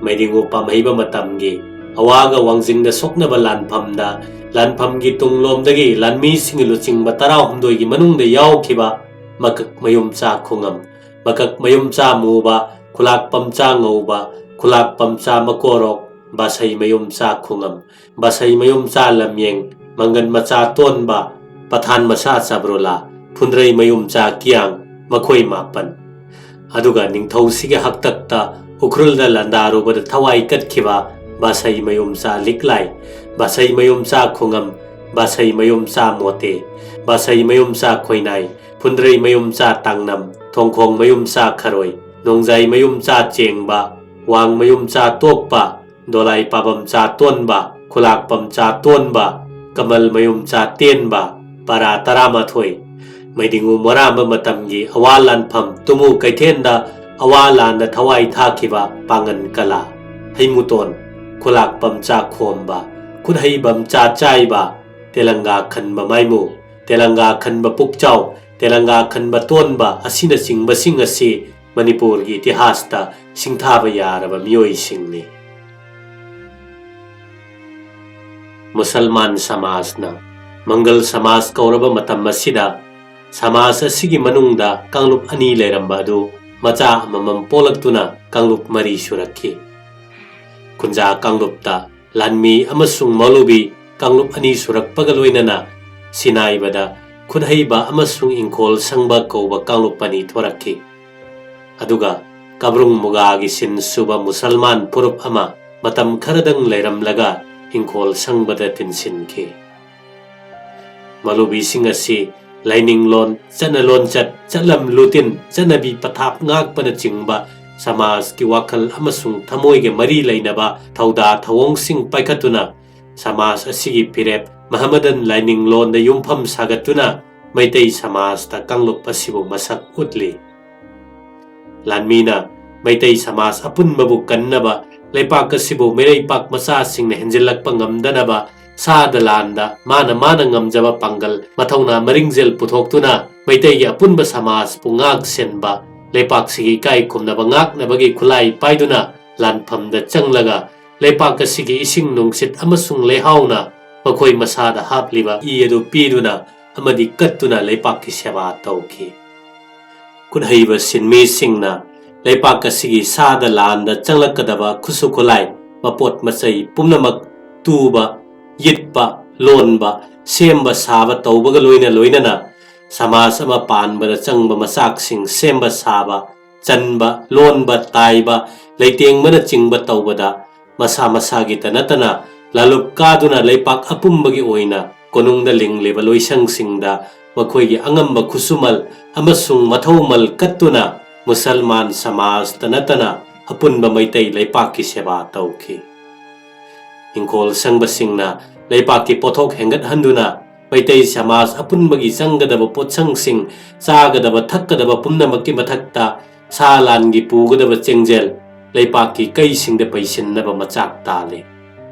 ꯃꯩꯗꯤꯡꯉꯨ ꯄꯥꯝꯍꯩꯕ ꯃꯇꯝꯒꯤ ꯑꯋꯥꯒ ꯋꯥꯡꯖꯤꯡꯗ ꯁꯣꯛꯅꯕ ꯂꯥꯟꯐꯝꯗ ꯂꯥꯟꯐꯝꯒꯤ ꯇꯨꯡꯂꯣꯝꯗꯒꯤ ꯂꯥꯟꯃꯤꯁꯤꯡꯒꯤ ꯂꯨꯆꯤꯡꯕ ꯇꯔꯥꯍꯨꯝꯗꯣꯏꯒꯤ ꯃꯅꯨꯡꯗ ꯌꯥꯎꯈꯤꯕ ꯃꯀꯛ ꯃꯌꯨꯝꯆꯥ ꯈꯨꯉꯝ, ꯃꯀꯛ ꯃꯌꯨꯝꯆꯥ ꯃꯨꯕ, ꯈꯨꯂꯥꯛꯄꯝꯆꯥ ꯉꯧꯕ, ꯈꯨꯂꯥꯛꯄꯝꯆꯥ ꯃꯀꯣꯔꯣꯛ, ꯕꯥꯁꯩ ꯃꯌꯨꯝꯆꯥ ꯈꯨꯉꯝ, ꯕꯥꯁꯩ ꯃꯌꯨꯝꯆꯥ ꯂꯝꯌꯦꯡ, ꯃꯪꯒꯟ ꯃꯆꯥ ꯇꯣꯟꯕ, ꯄꯊꯥꯟ ꯃꯆꯥ ꯆꯕ꯭ꯔꯣꯂꯥ, ꯐꯨꯟꯗ꯭ꯔꯩ ꯃꯌꯨꯝꯆꯥ ꯀꯤꯌꯥꯡ, ꯃꯈꯣꯏ ꯃꯥꯄꯟ꯫ ꯑꯗꯨꯒ ꯅꯤꯡꯊꯧꯁꯤꯒꯤ ꯍꯥꯛꯇꯛꯇ ꯎꯈ꯭ꯔꯨꯜꯗ ꯂꯥꯟꯗꯥꯔꯨꯕꯗ ꯊꯋꯥꯏ ꯀꯠꯈꯤꯕ ꯕꯥꯁꯩ ꯃꯌꯨꯝꯆꯥ ꯂꯤꯛꯂꯥꯏ, ꯕꯥꯁꯩ ꯃꯌꯨꯝꯆꯥ ꯈꯨꯉꯝ, ꯕꯥꯁꯩ ꯃꯌꯨꯝꯆꯥ ꯃꯣꯇꯦ, ꯕꯥꯁꯩ ꯃꯌꯨꯝꯆꯥ ꯈꯣꯏꯅꯥꯏ, ꯐꯨꯟꯗ꯭ꯔꯩ ꯃꯌꯨꯝꯆꯥ ꯇꯥꯡꯅꯝ, ꯊꯣꯡꯈꯣꯡ ꯃꯌꯨꯝꯆꯥ ꯈꯔꯣꯏ, ꯅꯣꯡꯖꯥꯏ ꯃꯌꯨꯝꯆꯥ ꯆꯦꯡꯕ, ꯋꯥꯡꯃꯌꯨꯝ ꯆꯥ ꯇꯣꯛꯄ, ꯗꯣꯂꯥꯏ ꯄꯥꯕꯝ ꯆꯥ ꯇꯣꯟꯕ, ꯈꯨꯂꯥꯛꯄꯝ ꯆꯥ ꯇꯣꯟꯕ, ꯀꯃꯜ ꯃꯌꯨꯝ ꯆꯥ ꯇꯦꯟꯕ, ꯄꯔꯥ ꯇꯔꯥꯃꯥꯊꯣꯏ, ꯃꯩꯗꯤꯡꯉꯨ ꯃꯣꯔꯥꯝꯕ ꯃꯇꯝꯒꯤ ꯑꯋꯥ ꯂꯥꯟꯐꯝ ꯇꯨꯃꯨ ꯀꯩꯊꯦꯟꯗ ꯑꯋꯥ ꯂꯥꯟꯗ ꯊꯋꯥꯏ ꯊꯥꯈꯤꯕ ꯄꯥꯡꯒꯟ ꯀꯂꯥ, ꯍꯩꯃꯨꯇꯣꯟ, ꯈꯨꯂꯥꯛꯄꯝ ꯆꯥ ꯈꯣꯝꯕ, ꯈꯨꯠꯍꯩꯕꯝ ꯆꯥ ꯆꯥꯏꯕ, ꯇꯦꯂꯪꯒꯥ ꯈꯟꯕ ꯃꯥꯏꯃꯨ, ꯇꯦꯂꯪꯒꯥ ꯈꯟꯕ ꯄꯨꯛꯆꯥꯎ, ꯇꯦꯂꯪꯒꯥ ꯈꯟꯕ ꯇꯣꯟꯕ ꯑꯁꯤꯅꯆꯤꯡꯕꯁꯤꯡ ꯑꯁꯤ ꯃꯅꯤꯄꯨꯔꯒꯤ ꯏꯇꯤꯍꯥꯁꯇ ꯁꯤꯡꯊꯥꯕ ꯌꯥꯔꯕ ꯃꯤꯑꯣꯏꯁꯤꯡꯅꯤ꯫ ꯃꯨꯁꯜꯃꯥꯟ ꯁꯃꯥꯖꯅ ꯃꯪꯒꯜ ꯁꯃꯥꯖ ꯀꯧꯔꯕ ꯃꯇꯝ ꯑꯁꯤꯗ ꯁꯃꯥꯖ ꯑꯁꯤꯒꯤ ꯃꯅꯨꯡꯗ ꯀꯥꯡꯂꯨꯞ ꯑꯅꯤ ꯂꯩꯔꯝꯕ ꯑꯗꯨ ꯃꯆꯥ ꯑꯃꯃꯝ ꯄꯣꯛꯂꯛꯇꯨꯅ ꯀꯥꯡꯂꯨꯞ ꯃꯔꯤ ꯁꯨꯔꯛꯈꯤ꯫ ꯈꯨꯟꯖꯥ ꯀꯥꯡꯂꯨꯞꯇ ꯂꯥꯟꯃꯤ ꯑꯃꯁꯨꯡ ꯃꯧꯂꯨꯕꯤ ꯀꯥꯡꯂꯨꯞ ꯑꯅꯤ ꯁꯨꯔꯛꯄꯒ ꯂꯣꯏꯅꯅ ꯁꯤꯅꯥꯏꯕꯗ ꯈꯨꯠꯍꯩꯕ ꯑꯃꯁꯨꯡ ꯏꯪꯈꯣꯜ ꯁꯪꯕ ꯀꯧꯕ ꯀꯥꯡꯂꯨꯞ ꯑꯅꯤ ꯊꯣꯔꯛꯈꯤ꯫ ꯑꯗꯨꯒ ꯀꯕ꯭ꯔꯨꯡ ꯃꯨꯒꯥꯒꯤ ꯁꯤꯟ ꯁꯨꯕ ꯃꯨꯁꯜꯃꯥꯟ ꯐꯨꯔꯨꯞ ꯑꯃ ꯃꯇꯝ ꯈꯔꯗꯪ ꯂꯩꯔꯝꯂꯒ ꯏꯪꯈꯣꯜ ꯁꯪꯕꯗ ꯇꯤꯟꯁꯤꯟꯈꯤ꯫ ꯃꯧꯂꯨꯕꯤꯁꯤꯡ ꯑꯁꯤ ꯂꯥꯏꯅꯤꯡꯂꯣꯟ, ꯆꯠꯅ ꯂꯣꯟꯆꯠ, ꯆꯠꯂꯝ ꯂꯨꯇꯤꯟ, ꯆꯠꯅꯕꯤ ꯄꯊꯥꯞ ꯉꯥꯛꯄꯅꯆꯤꯡꯕ ꯁꯃꯥꯖꯀꯤ ꯋꯥꯈꯜ ꯑꯃꯁꯨꯡ ꯊꯃꯣꯏꯒ ꯃꯔꯤ ꯂꯩꯅꯕ ꯊꯧꯗꯥ ꯊꯧꯑꯣꯡꯁꯤꯡ ꯄꯥꯏꯈꯠꯇꯨꯅ ꯁꯃꯥꯖ ꯑꯁꯤꯒꯤ ꯐꯤꯔꯦꯞ ꯃꯍꯃꯗꯟ ꯂꯥꯏꯅꯤꯡꯂꯣꯟꯗ ꯌꯨꯝꯐꯝ ꯁꯥꯒꯠꯇꯨꯅ ꯃꯩꯇꯩ ꯁꯃꯥꯖꯇ ꯀꯥꯡꯂꯨꯞ ꯑꯁꯤꯕꯨ ꯃꯁꯛ ꯎꯠꯂꯤ꯫ ꯂꯥꯟꯃꯤꯅ ꯃꯩꯇꯩ ꯁꯃꯥꯖ ꯑꯄꯨꯟꯕꯕꯨ ꯀꯟꯅꯕ, ꯂꯩꯄꯥꯛ ꯑꯁꯤꯕꯨ ꯃꯤꯔꯩꯄꯥꯛ ꯃꯆꯥꯁꯤꯡꯅ ꯍꯦꯟꯖꯤꯜꯂꯛꯄ ꯉꯝꯗꯅꯕ ꯁꯥꯗ ꯂꯥꯟꯗ ꯃꯥꯅ ꯃꯥꯅ ꯉꯝꯖꯕ ꯄꯥꯡꯒꯜ, ꯃꯊꯧꯅꯥ ꯃꯔꯤꯡꯖꯦꯜ ꯄꯨꯊꯣꯛꯇꯨꯅ ꯃꯩꯇꯩꯒꯤ ꯑꯄꯨꯟꯕ ꯁꯃꯥꯖꯄꯨ ꯉꯥꯛ ꯁꯦꯟꯕ, ꯂꯩꯄꯥꯛꯁꯤꯒꯤ ꯏꯀꯥꯏ ꯈꯨꯝꯅꯕ ꯉꯥꯛꯅꯕꯒꯤ ꯈꯨꯠꯂꯥꯏ ꯄꯥꯏꯗꯨꯅ ꯂꯥꯟꯐꯝꯗ ꯆꯪꯂꯒ ꯂꯩꯄꯥꯛ ꯑꯁꯤꯒꯤ ꯏꯁꯤꯡ ꯅꯨꯡꯁꯤꯠ ꯑꯃꯁꯨꯡ ꯂꯩꯍꯥꯎꯅ ꯃꯈꯣꯏ ꯃꯁꯥꯗ ꯍꯥꯞꯂꯤꯕ ꯏ ꯑꯗꯨ ꯄꯤꯗꯨꯅ ꯑꯃꯗꯤ ꯀꯠꯇꯨꯅ ꯂꯩꯄꯥꯛꯀꯤ ꯁꯦꯕꯥ ꯇꯧꯈꯤ꯫ ꯈꯨꯠꯍꯩꯕ ꯁꯤꯟꯃꯤꯁꯤꯡꯅ ꯂꯩꯄꯥꯛ ꯑꯁꯤꯒꯤ ꯁꯥꯗ ꯂꯥꯟꯗ ꯆꯪꯂꯛꯀꯗꯕ ꯈꯨꯠꯁꯨ ꯈꯨꯠꯂꯥꯏ, ꯃꯄꯣꯠ ꯃꯆꯩ ꯄꯨꯝꯅꯃꯛ ꯇꯨꯕ, ꯌꯦꯠꯄ, ꯂꯣꯟꯕ, ꯁꯦꯝꯕ ꯁꯥꯕ ꯇꯧꯕꯒ ꯂꯣꯏꯅ ꯂꯣꯏꯅꯅ ꯁꯃꯥꯖ ꯑꯃ ꯄꯥꯟꯕꯗ ꯆꯪꯕ ꯃꯆꯥꯛꯁꯤꯡ ꯁꯦꯝꯕ ꯁꯥꯕ, ꯆꯟꯕ, ꯂꯣꯟꯕ, ꯇꯥꯏꯕ, ꯂꯩꯇꯦꯡꯕꯅꯆꯤꯡꯕ ꯇꯧꯕꯗ ꯃꯁꯥ ꯃꯁꯥꯒꯤꯇ ꯅꯠꯇꯅ ꯂꯥꯂꯨꯞ ꯀꯥꯗꯨꯅ ꯂꯩꯄꯥꯛ ꯑꯄꯨꯝꯕꯒꯤ ꯑꯣꯏꯅ ꯀꯣꯅꯨꯡꯗ ꯂꯤꯡꯂꯤꯕ ꯂꯣꯏꯁꯪꯁꯤꯡꯗ ꯃꯈꯣꯏꯒꯤ ꯑꯉꯝꯕ ꯈꯨꯠꯁꯨꯃꯜ ꯑꯃꯁꯨꯡ ꯃꯊꯧꯃꯜ ꯀꯠꯇꯨꯅ ꯃꯨꯁꯜꯃꯥꯟ ꯁꯃꯥꯖꯇ ꯅꯠꯇꯅ ꯑꯄꯨꯟꯕ ꯃꯩꯇꯩ ꯂꯩꯄꯥꯛꯀꯤ ꯁꯦꯕꯥ ꯇꯧꯈꯤ꯫ ꯏꯪꯈꯣꯜ ꯁꯪꯕꯁꯤꯡꯅ ꯂꯩꯄꯥꯛꯀꯤ ꯄꯣꯠꯊꯣꯛ ꯍꯦꯟꯒꯠꯍꯟꯗꯨꯅ ꯃꯩꯇꯩ ꯁꯃꯥꯖ ꯑꯄꯨꯟꯕꯒꯤ ꯆꯪꯒꯗꯕ ꯄꯣꯠꯁꯪꯁꯤꯡ, ꯆꯥꯒꯗꯕ ꯊꯛꯀꯗꯕ ꯄꯨꯝꯅꯃꯛꯀꯤ ꯃꯊꯛꯇ ꯁꯥ ꯂꯥꯟꯒꯤ ꯄꯨꯒꯗꯕ ꯆꯦꯡꯖꯦꯜ ꯂꯩꯄꯥꯛꯀꯤ ꯀꯩꯁꯤꯡꯗ ꯄꯩꯁꯤꯟꯅꯕ ꯃꯆꯥꯛ ꯇꯥꯜꯂꯤ꯫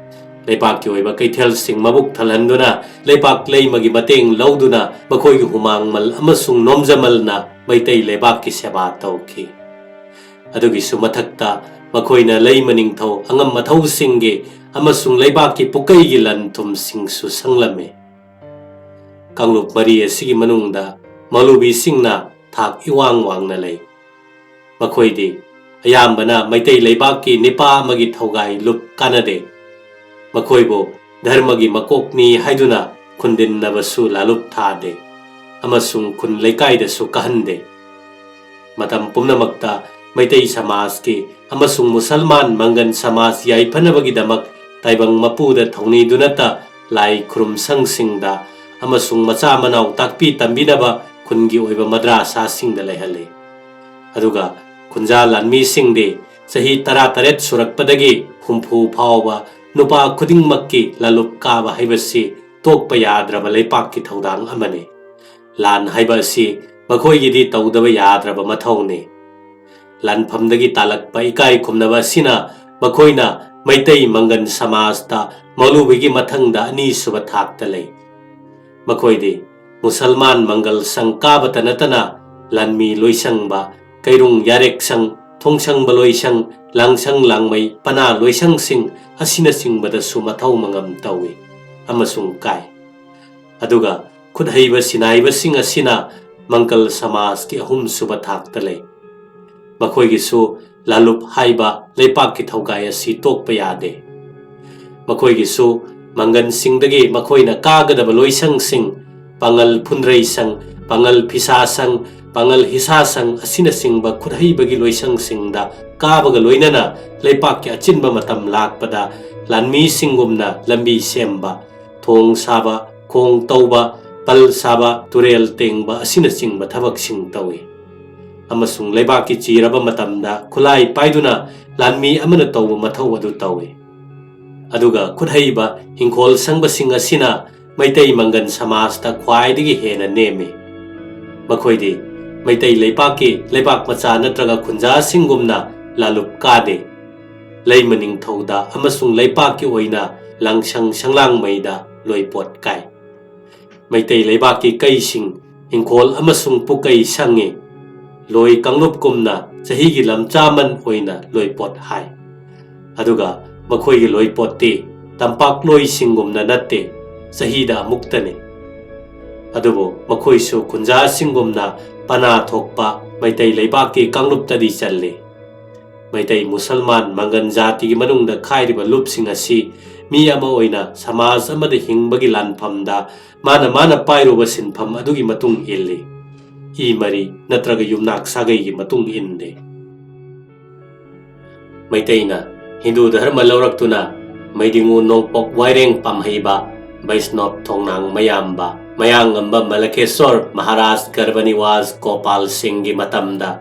ꯂꯩꯄꯥꯛꯀꯤ ꯑꯣꯏꯕ ꯀꯩꯊꯦꯜꯁꯤꯡ ꯃꯕꯨꯛ ꯊꯜꯍꯟꯗꯨꯅ ꯂꯩꯄꯥꯛ ꯂꯩꯃꯒꯤ ꯃꯇꯦꯡ ꯂꯧꯗꯨꯅ ꯃꯈꯣꯏꯒꯤ ꯍꯨꯃꯥꯡꯃꯜ ꯑꯃꯁꯨꯡ ꯅꯣꯝꯖꯃꯜꯅ ꯃꯩꯇꯩ ꯂꯩꯕꯥꯛꯀꯤ ꯁꯦꯕꯥ ꯇꯧꯈꯤ꯫ ꯑꯗꯨꯒꯤꯁꯨ ꯃꯊꯛꯇ ꯃꯈꯣꯏꯅ ꯂꯩꯃ ꯅꯤꯡꯊꯧ ꯑꯉꯝ ꯑꯊꯧꯁꯤꯡꯒꯤ ꯑꯃꯁꯨꯡ ꯂꯩꯕꯥꯛꯀꯤ ꯄꯨꯀꯩꯒꯤ ꯂꯟ ꯊꯨꯝꯁꯤꯡꯁꯨ ꯁꯪꯂꯝꯃꯤ꯫ ꯀꯥꯡꯂꯨꯞ ꯃꯔꯤ ꯑꯁꯤꯒꯤ ꯃꯅꯨꯡꯗ ꯃꯧꯂꯨꯕꯤꯁꯤꯡꯅ ꯊꯥꯛ ꯏꯋꯥꯡ ꯋꯥꯡꯅ ꯂꯩ꯫ ꯃꯈꯣꯏꯗꯤ ꯑꯌꯥꯝꯕꯅ ꯃꯩꯇꯩ ꯂꯩꯕꯥꯛꯀꯤ ꯅꯤꯄꯥ ꯑꯃꯒꯤ ꯊꯧꯒꯥꯏ ꯂꯨꯞ ꯀꯥꯅꯗꯦ꯫ ꯃꯈꯣꯏꯕꯨ ꯙꯔꯃꯒꯤ ꯃꯀꯣꯛꯅꯤ ꯍꯥꯏꯗꯨꯅ ꯈꯨꯟꯗꯤꯟꯅꯕꯁꯨ ꯂꯥꯂꯨꯞ ꯊꯥꯗꯦ ꯑꯃꯁꯨꯡ ꯈꯨꯟ ꯂꯩꯀꯥꯏꯗꯁꯨ ꯀꯥꯍꯟꯗꯦ꯫ ꯃꯇꯝ ꯄꯨꯝꯅꯃꯛꯇ ꯃꯩꯇꯩ ꯁꯃꯥꯖꯀꯤ ꯑꯃꯁꯨꯡ ꯃꯨꯁꯜꯃꯥꯟ ꯃꯪꯒꯟ ꯁꯃꯥꯖ ꯌꯥꯏꯐꯅꯕꯒꯤꯗꯃꯛ ꯇꯥꯏꯕꯪ ꯃꯄꯨꯗ ꯊꯧꯅꯤꯗꯨꯅꯇ ꯂꯥꯏ ꯈꯨꯔꯨꯝꯁꯪꯁꯤꯡꯗ ꯑꯃꯁꯨꯡ ꯃꯆꯥ ꯃꯅꯥꯎ ꯇꯥꯛꯄꯤ ꯇꯝꯕꯤꯅꯕ ꯈꯨꯟꯒꯤ ꯑꯣꯏꯕ ꯃꯗ꯭ꯔꯥꯁꯥꯁꯤꯡꯗ ꯂꯩꯍꯜꯂꯤ꯫ ꯑꯗꯨꯒ ꯈꯨꯟꯖꯥ ꯂꯥꯟꯃꯤꯁꯤꯡꯗꯤ ꯆꯍꯤ ꯇꯔꯥꯇꯔꯦꯠ ꯁꯨꯔꯛꯄꯗꯒꯤ ꯍꯨꯝꯐꯨ ꯐꯥꯎꯕ ꯅꯨꯄꯥ ꯈꯨꯗꯤꯡꯃꯛꯀꯤ ꯂꯥꯂꯨꯞ ꯀꯥꯕ ꯍꯥꯏꯕꯁꯤ ꯇꯣꯛꯄ ꯌꯥꯗ꯭ꯔꯕ ꯂꯩꯄꯥꯛꯀꯤ ꯊꯧꯗꯥꯡ ꯑꯃꯅꯤ꯫ ꯂꯥꯟ ꯍꯥꯏꯕ ꯑꯁꯤ ꯃꯈꯣꯏꯒꯤꯗꯤ ꯇꯧꯗꯕ ꯌꯥꯗ꯭ꯔꯕ ꯃꯊꯧꯅꯤ꯫ ꯂꯥꯟꯐꯝꯗꯒꯤ ꯇꯥꯜꯂꯛꯄ ꯏꯀꯥꯏ ꯈꯨꯝꯅꯕ ꯑꯁꯤꯅ ꯃꯈꯣꯏꯅ ꯃꯩꯇꯩ ꯃꯪꯒꯟ ꯁꯃꯥꯖꯇ ꯃꯧꯂꯨꯕꯤꯒꯤ ꯃꯊꯪꯗ ꯑꯅꯤꯁꯨꯕ ꯊꯥꯛꯇ ꯂꯩ꯫ ꯃꯈꯣꯏꯗꯤ ꯃꯨꯁꯜꯃꯥꯟ ꯃꯪꯒꯜ ꯁꯪ ꯀꯥꯕꯇ ꯅꯠꯇꯅ ꯂꯥꯟꯃꯤ ꯂꯣꯏꯁꯪꯕ, ꯀꯩꯔꯨꯡ ꯌꯥꯔꯦꯛꯁꯪ, ꯊꯣꯡꯁꯪꯕ ꯂꯣꯏꯁꯪ, ꯂꯥꯡꯁꯪ ꯂꯥꯡꯃꯩ ꯄꯅꯥ ꯂꯣꯏꯁꯪꯁꯤꯡ ꯑꯁꯤꯅꯆꯤꯡꯕꯗꯁꯨ ꯃꯊꯧ ꯃꯉꯝ ꯇꯧꯏ ꯑꯃꯁꯨꯡ ꯀꯥꯏ꯫ ꯑꯗꯨꯒ ꯈꯨꯠꯍꯩꯕ ꯁꯤꯟꯅꯥꯏꯕꯁꯤꯡ ꯑꯁꯤꯅ ꯃꯪꯒꯜ ꯁꯃꯥꯖꯀꯤ ꯑꯍꯨꯝꯁꯨꯕ ꯊꯥꯛꯇ ꯂꯩ꯫ ꯃꯈꯣꯏꯒꯤꯁꯨ ꯂꯥꯂꯨꯞ ꯍꯥꯏꯕ ꯂꯩꯄꯥꯛꯀꯤ ꯊꯧꯒꯥꯏ ꯑꯁꯤ ꯇꯣꯛꯄ ꯌꯥꯗꯦ꯫ ꯃꯈꯣꯏꯒꯤꯁꯨ ꯃꯪꯒꯟꯁꯤꯡꯗꯒꯤ ꯃꯈꯣꯏꯅ ꯀꯥꯒꯗꯕ ꯂꯣꯏꯁꯪꯁꯤꯡ, ꯄꯥꯉꯜ ꯐꯨꯟꯗ꯭ꯔꯩꯁꯪ, ꯄꯥꯉꯜ ꯐꯤꯁꯥꯁꯪ, ꯄꯥꯉꯜ ꯍꯤꯁꯥꯁꯪ ꯑꯁꯤꯅꯆꯤꯡꯕ ꯈꯨꯠꯍꯩꯕꯒꯤ ꯂꯣꯏꯁꯪꯁꯤꯡꯗ ꯀꯥꯕꯒ ꯂꯣꯏꯅꯅ ꯂꯩꯄꯥꯛꯀꯤ ꯑꯆꯤꯟꯕ ꯃꯇꯝ ꯂꯥꯛꯄꯗ ꯂꯥꯟꯃꯤꯁꯤꯡꯒꯨꯝꯅ ꯂꯝꯕꯤ ꯁꯦꯝꯕ, ꯊꯣꯡ ꯁꯥꯕ, ꯈꯣꯡ ꯇꯧꯕ, ꯄꯜ ꯁꯥꯕ, ꯇꯨꯔꯦꯜ ꯇꯦꯡꯕ ꯑꯁꯤꯅꯆꯤꯡꯕ ꯊꯕꯛꯁꯤꯡ ꯇꯧꯏ꯫ ꯑꯃꯁꯨꯡ ꯂꯩꯕꯥꯛꯀꯤ ꯆꯤꯔꯕ ꯃꯇꯝꯗ ꯈꯨꯠꯂꯥꯏ ꯄꯥꯏꯗꯨꯅ ꯂꯥꯟꯃꯤ ꯑꯃꯅ ꯇꯧꯕ ꯃꯊꯧ ꯑꯗꯨ ꯇꯧꯏ꯫ ꯑꯗꯨꯒ ꯈꯨꯠꯍꯩꯕ ꯍꯤꯡꯈꯣꯜ ꯁꯪꯕꯁꯤꯡ ꯑꯁꯤꯅ ꯃꯩꯇꯩ ꯃꯪꯒꯟ ꯁꯃꯥꯖꯇ ꯈ꯭ꯋꯥꯏꯗꯒꯤ ꯍꯦꯟꯅ ꯅꯦꯝꯃꯤ꯫ ꯃꯈꯣꯏꯗꯤ ꯃꯩꯇꯩ ꯂꯩꯄꯥꯛꯀꯤ ꯂꯩꯕꯥꯛ ꯃꯆꯥ ꯅꯠꯇ꯭ꯔꯒ ꯈꯨꯟꯖꯥꯁꯤꯡꯒꯨꯝꯅ ꯂꯥꯂꯨꯞ ꯀꯥꯗꯦ꯫ ꯂꯩꯃ ꯅꯤꯡꯊꯧꯗ ꯑꯃꯁꯨꯡ ꯂꯩꯄꯥꯛꯀꯤ ꯑꯣꯏꯅ ꯂꯥꯡꯁꯪ ꯁꯪꯂꯥꯡꯃꯩꯗ ꯂꯣꯏꯄꯣꯠ ꯀꯥꯏ꯫ ꯃꯩꯇꯩ ꯂꯩꯕꯥꯛꯀꯤ ꯀꯩꯁꯤꯡ, ꯏꯪꯈꯣꯜ ꯑꯃꯁꯨꯡ ꯄꯨꯀꯩ ꯁꯪꯉꯤ꯫ ꯂꯣꯏ ꯀꯥꯡꯂꯨꯞꯀꯨꯝꯅ ꯆꯍꯤꯒꯤ ꯂꯝꯆꯥꯃꯟ ꯑꯣꯏꯅ ꯂꯣꯏꯄꯣꯠ ꯍꯥꯏ꯫ ꯑꯗꯨꯒ ꯃꯈꯣꯏꯒꯤ ꯂꯣꯏꯄꯣꯠꯇꯤ ꯇꯝꯄꯥꯛꯂꯣꯏꯁꯤꯡꯒꯨꯝꯅ ꯅꯠꯇꯦ, ꯆꯍꯤꯗ ꯑꯃꯨꯛꯇꯅꯤ꯫ ꯑꯗꯨꯕꯨ ꯃꯈꯣꯏꯁꯨ ꯈꯨꯟꯖꯥꯁꯤꯡꯒꯨꯝꯅ ꯄꯅꯥ ꯊꯣꯛꯄ ꯃꯩꯇꯩ ꯂꯩꯕꯥꯛꯀꯤ ꯀꯥꯡꯂꯨꯞꯇꯗꯤ ꯆꯜꯂꯤ꯫ ꯃꯩꯇꯩ ꯃꯨꯁꯜꯃꯥꯟ ꯃꯪꯒꯟ ꯖꯥꯇꯤꯒꯤ ꯃꯅꯨꯡꯗ ꯈꯥꯏꯔꯤꯕ ꯂꯨꯞꯁꯤꯡ ꯑꯁꯤ ꯃꯤ ꯑꯃ ꯑꯣꯏꯅ ꯁꯃꯥꯖ ꯑꯃꯗ ꯍꯤꯡꯕꯒꯤ ꯂꯥꯟꯐꯝꯗ ꯃꯥꯅ ꯃꯥꯅ ꯄꯥꯏꯔꯨꯕ ꯁꯤꯟꯐꯝ ꯑꯗꯨꯒꯤ ꯃꯇꯨꯡ ꯏꯜꯂꯤ꯫ ꯏ ꯃꯔꯤ ꯅꯠꯇ꯭ꯔꯒ ꯌꯨꯝꯅꯥꯛ ꯁꯥꯒꯩꯒꯤ ꯃꯇꯨꯡ ꯏꯟꯗꯦ꯫ ꯃꯩꯇꯩꯅ ꯍꯤꯟꯗꯨ ꯙꯔꯃ ꯂꯧꯔꯛꯇꯨꯅ ꯃꯩꯗꯤꯡꯉꯨ ꯅꯣꯡꯄꯣꯛ ꯋꯥꯏꯔꯦꯡ ꯄꯥꯝꯍꯩꯕ, ꯕꯩꯁꯅꯣꯞ ꯊꯣꯡꯅꯥꯡ ꯃꯌꯥꯝꯕ, ꯃꯌꯥꯡꯉꯝꯕ ꯃꯂꯀꯦꯁꯣꯔ ꯃꯍꯥꯔꯥꯖ ꯒꯔꯚꯅꯤꯋꯥꯖ ꯒꯣꯄꯥꯜ ꯁꯤꯡꯒꯤ ꯃꯇꯝꯗ,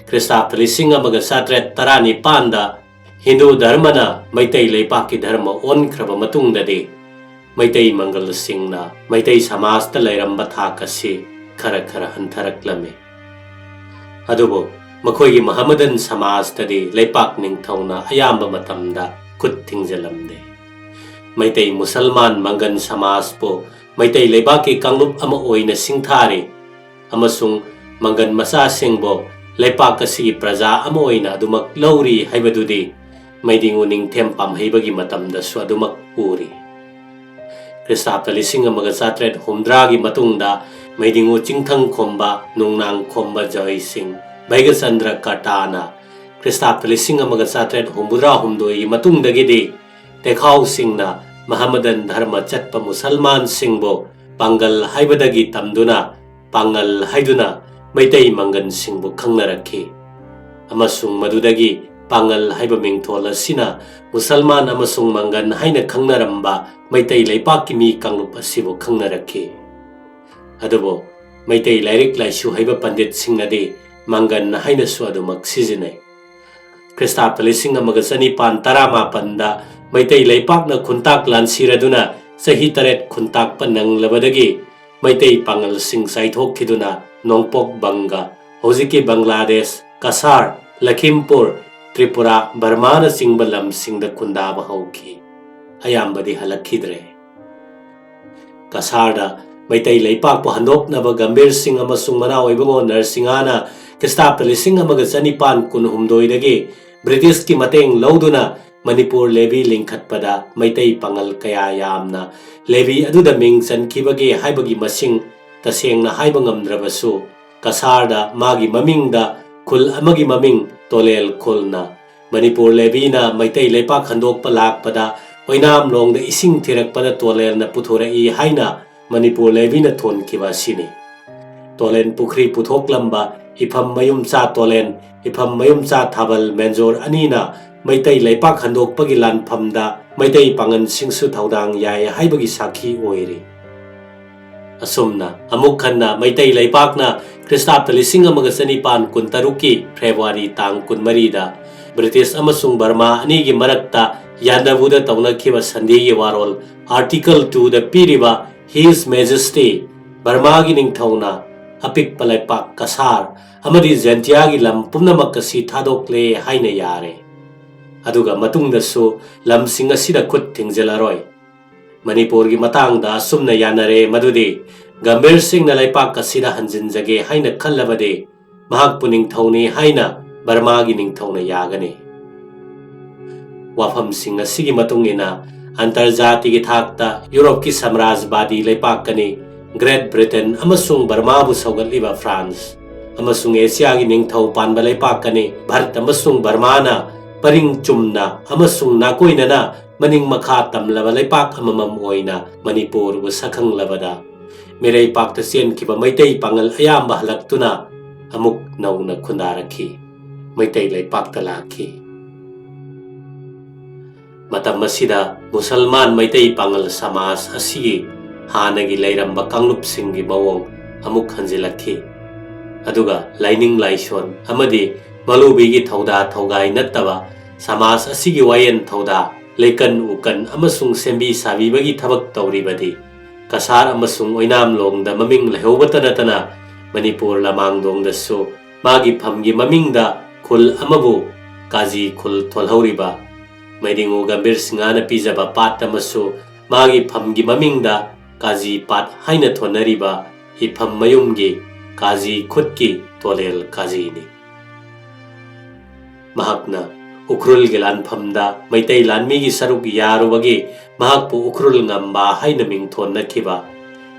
ꯈ꯭ꯔꯤꯁꯇꯥꯕꯗ ꯂꯤꯁꯤꯡ ꯑꯃꯒ ꯆꯥꯇ꯭ꯔꯦꯠ ꯇꯔꯥꯅꯤꯄꯥꯟꯗ ꯍꯤꯟꯗꯨ ꯙꯔꯃꯅ ꯃꯩꯇꯩ ꯂꯩꯄꯥꯛꯀꯤ ꯙꯔꯃ ꯑꯣꯟꯈ꯭ꯔꯕ ꯃꯇꯨꯡꯗꯗꯤ, ꯃꯩꯇꯩ ꯃꯪꯒꯜꯁꯤꯡꯅ ꯃꯩꯇꯩ ꯁꯃꯥꯖꯇ ꯂꯩꯔꯝꯕ ꯊꯥꯛ ꯑꯁꯤ ꯈꯔ ꯈꯔ ꯍꯟꯊꯔꯛꯂꯝꯃꯤ꯫ ꯑꯗꯨꯕꯨ ꯃꯈꯣꯏꯒꯤ ꯃꯍꯃꯗꯟ ꯁꯃꯥꯖꯇꯗꯤ ꯂꯩꯄꯥꯛ ꯅꯤꯡꯊꯧꯅ ꯑꯌꯥꯝꯕ ꯃꯇꯝꯗ ꯈꯨꯠ ꯊꯤꯡꯖꯤꯜꯂꯝꯗꯦ꯫ ꯃꯩꯇꯩ ꯃꯨꯁꯜꯃꯥꯟ ꯃꯪꯒꯟ ꯁꯃꯥꯖꯄꯨ ꯃꯩꯇꯩ ꯂꯩꯕꯥꯛꯀꯤ ꯀꯥꯡꯂꯨꯞ ꯑꯃ ꯑꯣꯏꯅ ꯁꯤꯡꯊꯥꯔꯤ ꯑꯃꯁꯨꯡ ꯃꯪꯒꯟ ꯃꯆꯥꯁꯤꯡꯕꯨ ꯂꯩꯄꯥꯛ ꯑꯁꯤꯒꯤ ꯄ꯭ꯔꯖꯥ ꯑꯃ ꯑꯣꯏꯅ ꯑꯗꯨꯃꯛ ꯂꯧꯔꯤ ꯍꯥꯏꯕꯗꯨꯗꯤ ꯃꯩꯗꯤꯡꯉꯨ ꯅꯤꯡꯊꯦꯝ ꯄꯥꯝꯍꯩꯕꯒꯤ ꯃꯇꯝꯗꯁꯨ ꯑꯗꯨꯃꯛ ꯎꯔꯤ꯫ ꯈ꯭ꯔꯤꯁꯇꯥꯕꯗ ꯂꯤꯁꯤꯡ ꯑꯃꯒ ꯆꯥꯇ꯭ꯔꯦꯠ ꯍꯨꯝꯗ꯭ꯔꯥꯒꯤ ꯃꯇꯨꯡꯗ ꯃꯩꯗꯤꯡꯉꯨ ꯆꯤꯡꯊꯪ ꯈꯣꯝꯕ, ꯅꯨꯡꯅꯥꯡ ꯈꯣꯝꯕ ꯖꯣꯏ ꯁꯤꯡ, ꯚꯩꯒꯆꯟꯗ꯭ꯔ ꯀꯇꯥꯅ ꯈ꯭ꯔꯤꯁꯇꯥꯕꯗ ꯂꯤꯁꯤꯡ ꯑꯃꯒ ꯆꯥꯇ꯭ꯔꯦꯠ ꯍꯨꯝꯐꯨꯇꯔꯥ ꯍꯨꯝꯗꯣꯏꯒꯤ ꯃꯇꯨꯡꯗꯒꯤꯗꯤ ꯇꯦꯈꯥꯎꯁꯤꯡꯅ ꯃꯍꯃꯗꯟ ꯙꯔꯃ ꯆꯠꯄ ꯃꯨꯁꯜꯃꯥꯟꯁꯤꯡꯕꯨ ꯄꯥꯡꯒꯜ ꯍꯥꯏꯕꯗꯒꯤ ꯇꯝꯗꯨꯅ ꯄꯥꯡꯒꯜ ꯍꯥꯏꯗꯨꯅ ꯃꯩꯇꯩ ꯃꯪꯒꯟꯁꯤꯡꯕꯨ ꯈꯪꯅꯔꯛꯈꯤ꯫ ꯑꯃꯁꯨꯡ ꯃꯗꯨꯗꯒꯤ ꯄꯥꯡꯒꯜ ꯍꯥꯏꯕ ꯃꯤꯡꯊꯣꯜ ꯑꯁꯤꯅ ꯃꯨꯁꯜꯃꯥꯟ ꯑꯃꯁꯨꯡ ꯃꯪꯒꯟ ꯍꯥꯏꯅ ꯈꯪꯅꯔꯝꯕ ꯃꯩꯇꯩ ꯂꯩꯄꯥꯛꯀꯤ ꯃꯤ ꯀꯥꯡꯂꯨꯞ ꯑꯁꯤꯕꯨ ꯈꯪꯅꯔꯛꯈꯤ꯫ ꯑꯗꯨꯕꯨ ꯃꯩꯇꯩ ꯂꯥꯏꯔꯤꯛ ꯂꯥꯏꯁꯨ ꯍꯩꯕ ꯄꯟꯗꯤꯠꯁꯤꯡꯅꯗꯤ ꯃꯪꯒꯟ ꯍꯥꯏꯅꯁꯨ ꯑꯗꯨꯃꯛ ꯁꯤꯖꯤꯟꯅꯩ꯫ ꯈ꯭ꯔꯤꯁꯇꯥꯕ ꯂꯤꯁꯤꯡ ꯑꯃꯒ ꯆꯅꯤꯄꯥꯟ ꯇꯔꯥꯃꯥꯄꯟꯗ ꯃꯩꯇꯩ ꯂꯩꯄꯥꯛꯅ ꯈꯨꯟꯇꯥꯛ ꯂꯥꯟꯁꯤꯔꯗꯨꯅ ꯆꯍꯤ ꯇꯔꯦꯠ ꯈꯨꯟꯇꯥꯛꯄ ꯅꯪꯂꯕꯗꯒꯤ ꯃꯩꯇꯩ ꯄꯥꯉꯜꯁꯤꯡ ꯆꯥꯏꯊꯣꯛꯈꯤꯗꯨꯅ ꯅꯣꯡꯄꯣꯛ ꯕꯪꯒ, ꯍꯧꯖꯤꯛꯀꯤ ꯕꯪꯒ꯭ꯂꯥꯗꯦꯁ, ꯀꯁꯥꯔ, ꯂꯈꯤꯝꯄꯨꯔ, ꯇ꯭ꯔꯤꯄꯨꯔꯥ, ꯕꯔꯃꯥꯅꯆꯤꯡꯕ ꯂꯝꯁꯤꯡꯗ ꯈꯨꯟꯗꯥꯕ ꯍꯧꯈꯤ꯫ ꯑꯌꯥꯝꯕꯗꯤ ꯍꯜꯂꯛꯈꯤꯗ꯭ꯔꯦ꯫ ꯀꯁꯥꯔꯗ ꯃꯩꯇꯩ ꯂꯩꯄꯥꯛꯄꯨ ꯍꯟꯗꯣꯛꯅꯕ ꯒꯝꯚꯤꯔ ꯁꯤꯡ ꯑꯃꯁꯨꯡ ꯃꯅꯥꯎ ꯏꯕꯨꯡꯉꯣ ꯅꯔꯁꯤꯡꯍꯅ ꯈ꯭ꯔꯤꯁꯇꯥꯕꯇ ꯂꯤꯁꯤꯡ ꯑꯃꯒ ꯆꯅꯤꯄꯥꯟ ꯀꯨꯟꯍꯨꯝꯗꯣꯏꯗꯒꯤ ꯕ꯭ꯔꯤꯇꯤꯁꯀꯤ ꯃꯇꯦꯡ ꯂꯧꯗꯨꯅ ꯃꯅꯤꯄꯨꯔ ꯂꯦꯚꯤ ꯂꯤꯡꯈꯠꯄꯗ ꯃꯩꯇꯩ ꯄꯥꯉꯜ ꯀꯌꯥ ꯌꯥꯝꯅ ꯂꯦꯚꯤ ꯑꯗꯨꯗ ꯃꯤꯡ ꯆꯟꯈꯤꯕꯒꯦ ꯍꯥꯏꯕꯒꯤ ꯃꯁꯤꯡ ꯇꯁꯦꯡꯅ ꯍꯥꯏꯕ ꯉꯝꯗ꯭ꯔꯕꯁꯨ, ꯀꯁꯥꯔꯗ ꯃꯥꯒꯤ ꯃꯃꯤꯡꯗ ꯈꯨꯜ ꯑꯃꯒꯤ ꯃꯃꯤꯡ ꯇꯣꯂꯦꯜ ꯈꯨꯜꯅ ꯃꯅꯤꯄꯨꯔ ꯂꯦꯚꯤꯅ ꯃꯩꯇꯩ ꯂꯩꯄꯥꯛ ꯍꯟꯗꯣꯛꯄ ꯂꯥꯛꯄꯗ ꯑꯣꯏꯅꯥꯝꯂꯣꯡꯗ ꯏꯁꯤꯡ ꯊꯤꯔꯛꯄꯗ ꯇꯣꯂꯦꯜꯅ ꯄꯨꯊꯣꯔꯛꯏ ꯍꯥꯏꯅ ꯃꯅꯤꯄꯨꯔ ꯂꯦꯚꯤꯅ ꯊꯣꯟꯈꯤꯕ ꯑꯁꯤꯅꯤ꯫ ꯇꯣꯂꯦꯟ ꯄꯨꯈ꯭ꯔꯤ ꯄꯨꯊꯣꯛꯂꯝꯕ ꯏꯐꯝ ꯃꯌꯨꯝꯆꯥ ꯇꯣꯂꯦꯟ, ꯏꯐꯝ ꯃꯌꯨꯝꯆꯥ ꯊꯥꯕꯜ ꯃꯦꯟꯖꯣꯔ ꯑꯅꯤꯅ ꯃꯩꯇꯩ ꯂꯩꯄꯥꯛ ꯍꯟꯗꯣꯛꯄꯒꯤ ꯂꯥꯟꯐꯝꯗ ꯃꯩꯇꯩ ꯄꯥꯉꯜꯁꯤꯡꯁꯨ ꯊꯧꯗꯥꯡ ꯌꯥꯏ ꯍꯥꯏꯕꯒꯤ ꯁꯥꯈꯤ ꯑꯣꯏꯔꯤ꯫ ꯑꯁꯨꯝꯅ ꯑꯃꯨꯛ ꯍꯟꯅ ꯃꯩꯇꯩ ꯂꯩꯄꯥꯛꯅ ꯈ꯭ꯔꯤꯁꯇꯥꯕꯇ ꯂꯤꯁꯤꯡ ꯑꯃꯒ ꯆꯅꯤꯄꯥꯟ ꯀꯨꯟꯇꯔꯨꯛꯀꯤ ꯐꯦꯕ꯭ꯔꯨꯋꯥꯔꯤ ꯇꯥꯡ ꯀꯨꯟꯃꯔꯤꯗ ꯕ꯭ꯔꯤꯇꯤꯁ ꯑꯃꯁꯨꯡ ꯕꯔꯃꯥ ꯑꯅꯤꯒꯤ ꯃꯔꯛꯇ ꯌꯥꯟꯗꯕꯨꯗ ꯇꯧꯅꯈꯤꯕ ꯁꯟꯙꯤꯒꯤ ꯋꯥꯔꯣꯜ ꯑꯥꯔꯇꯤꯀꯜ ꯇꯨꯗ ꯄꯤꯔꯤꯕ His Majesty ꯕꯔꯃꯥꯒꯤ ꯅꯤꯡꯊꯧꯅ ꯑꯄꯤꯛꯄ ꯂꯩꯄꯥꯛ ꯀꯁꯥꯔ ꯑꯃꯗꯤ ꯖꯦꯟꯇꯤꯌꯥꯒꯤ ꯂꯝ ꯄꯨꯝꯅꯃꯛ ꯑꯁꯤ ꯊꯥꯗꯣꯛꯂꯦ ꯍꯥꯏꯅ ꯌꯥꯔꯦ꯫ ꯑꯗꯨꯒ ꯃꯇꯨꯡꯗꯁꯨ ꯂꯝꯁꯤꯡ ꯑꯁꯤꯗ ꯈꯨꯠ ꯊꯤꯡꯖꯤꯜꯂꯔꯣꯏ꯫ ꯃꯅꯤꯄꯨꯔꯒꯤ ꯃꯇꯥꯡꯗ ꯑꯁꯨꯝꯅ ꯌꯥꯅꯔꯦ ꯃꯗꯨꯗꯤ ꯒꯝꯚꯤꯔ ꯁꯤꯡꯅ ꯂꯩꯄꯥꯛ ꯑꯁꯤꯗ ꯍꯟꯖꯤꯟꯖꯒꯦ ꯍꯥꯏꯅ ꯈꯜꯂꯕꯗꯤ ꯃꯍꯥꯛꯄꯨ ꯅꯤꯡꯊꯧꯅꯤ ꯍꯥꯏꯅ ꯕꯔꯃꯥꯒꯤ ꯅꯤꯡꯊꯧꯅ ꯌꯥꯒꯅꯤ꯫ ꯋꯥꯐꯝꯁꯤꯡ ꯑꯁꯤꯒꯤ ꯃꯇꯨꯡ ꯏꯟꯅ ꯑꯟꯇꯔꯖꯥꯇꯤꯒꯤ ꯊꯥꯛꯇ ꯌꯨꯔꯣꯞꯀꯤ ꯁꯥꯝꯔꯥꯖꯕꯥꯗꯤ ꯂꯩꯄꯥꯛ ꯑꯅꯤ, ꯒ꯭ꯔꯦꯠ ꯕ꯭ꯔꯤꯇꯦꯟ ꯑꯃꯁꯨꯡ ꯕꯔꯃꯥꯕꯨ ꯁꯧꯒꯠꯂꯤꯕ ꯐ꯭ꯔꯥꯟꯁ, ꯑꯃꯁꯨꯡ ꯑꯦꯁꯤꯌꯥꯒꯤ ꯅꯤꯡꯊꯧ ꯄꯥꯟꯕ ꯂꯩꯄꯥꯛ ꯑꯅꯤ, ꯚꯥꯔꯠ ꯑꯃꯁꯨꯡ ꯕꯔꯃꯥꯅ ꯄꯔꯤꯡ ꯆꯨꯝꯅ ꯑꯃꯁꯨꯡ ꯅꯥꯀꯣꯏꯅꯅ ꯃꯅꯤꯡ ꯃꯈꯥ ꯇꯝꯂꯕ ꯂꯩꯄꯥꯛ ꯑꯃꯃꯝ ꯑꯣꯏꯅ ꯃꯅꯤꯄꯨꯔꯕꯨ ꯁꯛꯈꯪꯂꯕꯗ ꯃꯤꯔꯩꯄꯥꯛꯇ ꯆꯦꯟꯈꯤꯕ ꯃꯩꯇꯩ ꯄꯥꯉꯜ ꯑꯌꯥꯝꯕ ꯍꯜꯂꯛꯇꯨꯅ ꯑꯃꯨꯛ ꯅꯧꯅ ꯈꯨꯟꯗꯥꯔꯛꯈꯤ, ꯃꯩꯇꯩ ꯂꯩꯄꯥꯛꯇ ꯂꯥꯛꯈꯤ꯫ ꯃꯇꯝ ꯑꯁꯤꯗ ꯃꯨꯁꯜꯃꯥꯟ ꯃꯩꯇꯩ ꯄꯥꯉꯜ ꯁꯃꯥꯖ ꯑꯁꯤꯒꯤ ꯍꯥꯟꯅꯒꯤ ꯂꯩꯔꯝꯕ ꯀꯥꯡꯂꯨꯞꯁꯤꯡꯒꯤ ꯃꯑꯣꯡ ꯑꯃꯨꯛ ꯍꯟꯖꯤꯜꯂꯛꯈꯤ꯫ ꯑꯗꯨꯒ ꯂꯥꯏꯅꯤꯡ ꯂꯥꯏꯁꯣꯟ ꯑꯃꯗꯤ ꯃꯂꯨꯕꯤꯒꯤ ꯊꯧꯗꯥ ꯊꯧꯒꯥꯏ ꯅꯠꯇꯕ ꯁꯃꯥꯖ ꯑꯁꯤꯒꯤ ꯋꯥꯌꯦꯟ ꯊꯧꯗꯥ, ꯂꯩꯀꯟ ꯎꯀꯟ ꯑꯃꯁꯨꯡ ꯁꯦꯝꯕꯤ ꯁꯥꯕꯤꯕꯒꯤ ꯊꯕꯛ ꯇꯧꯔꯤꯕꯗꯤ ꯀꯁꯥꯔ ꯑꯃꯁꯨꯡ ꯑꯣꯏꯅꯥꯝꯂꯣꯡꯗ ꯃꯃꯤꯡ ꯂꯩꯍꯧꯕꯇ ꯅꯠꯇꯅ ꯃꯅꯤꯄꯨꯔ ꯂꯃꯥꯡꯗꯣꯡꯗꯁꯨ ꯃꯥꯒꯤ ꯐꯝꯒꯤ ꯃꯃꯤꯡꯗ ꯈꯨꯜ ꯑꯃꯕꯨ ꯀꯥꯖꯤ ꯈꯨꯜ ꯊꯣꯜꯍꯧꯔꯤꯕ ꯃꯩꯗꯤꯡꯉꯨ ꯒꯝꯚꯤꯔ ꯁꯤꯡꯍꯅ ꯄꯤꯖꯕ ꯄꯥꯠ ꯑꯃꯁꯨ ꯃꯥꯒꯤ ꯐꯝꯒꯤ ꯃꯃꯤꯡꯗ ꯀꯥꯖꯤ ꯄꯥꯠ ꯍꯥꯏꯅ ꯊꯣꯟꯅꯔꯤꯕ ꯏꯐꯝ ꯃꯌꯨꯝꯒꯤ ꯀꯥꯖꯤ ꯈꯨꯠꯀꯤ ꯇꯣꯂꯦꯜ ꯀꯥꯖꯤꯅꯤ꯫ ꯃꯍꯥꯛꯅ ꯎꯈ꯭ꯔꯨꯜꯒꯤ ꯂꯥꯟꯐꯝꯗ ꯃꯩꯇꯩ ꯂꯥꯟꯃꯤꯒꯤ ꯁꯔꯨꯛ ꯌꯥꯔꯨꯕꯒꯤ ꯃꯍꯥꯛꯄꯨ ꯎꯈ꯭ꯔꯨꯜ ꯉꯝꯕ ꯍꯥꯏꯅ ꯃꯤꯡꯊꯣꯟꯅꯈꯤꯕ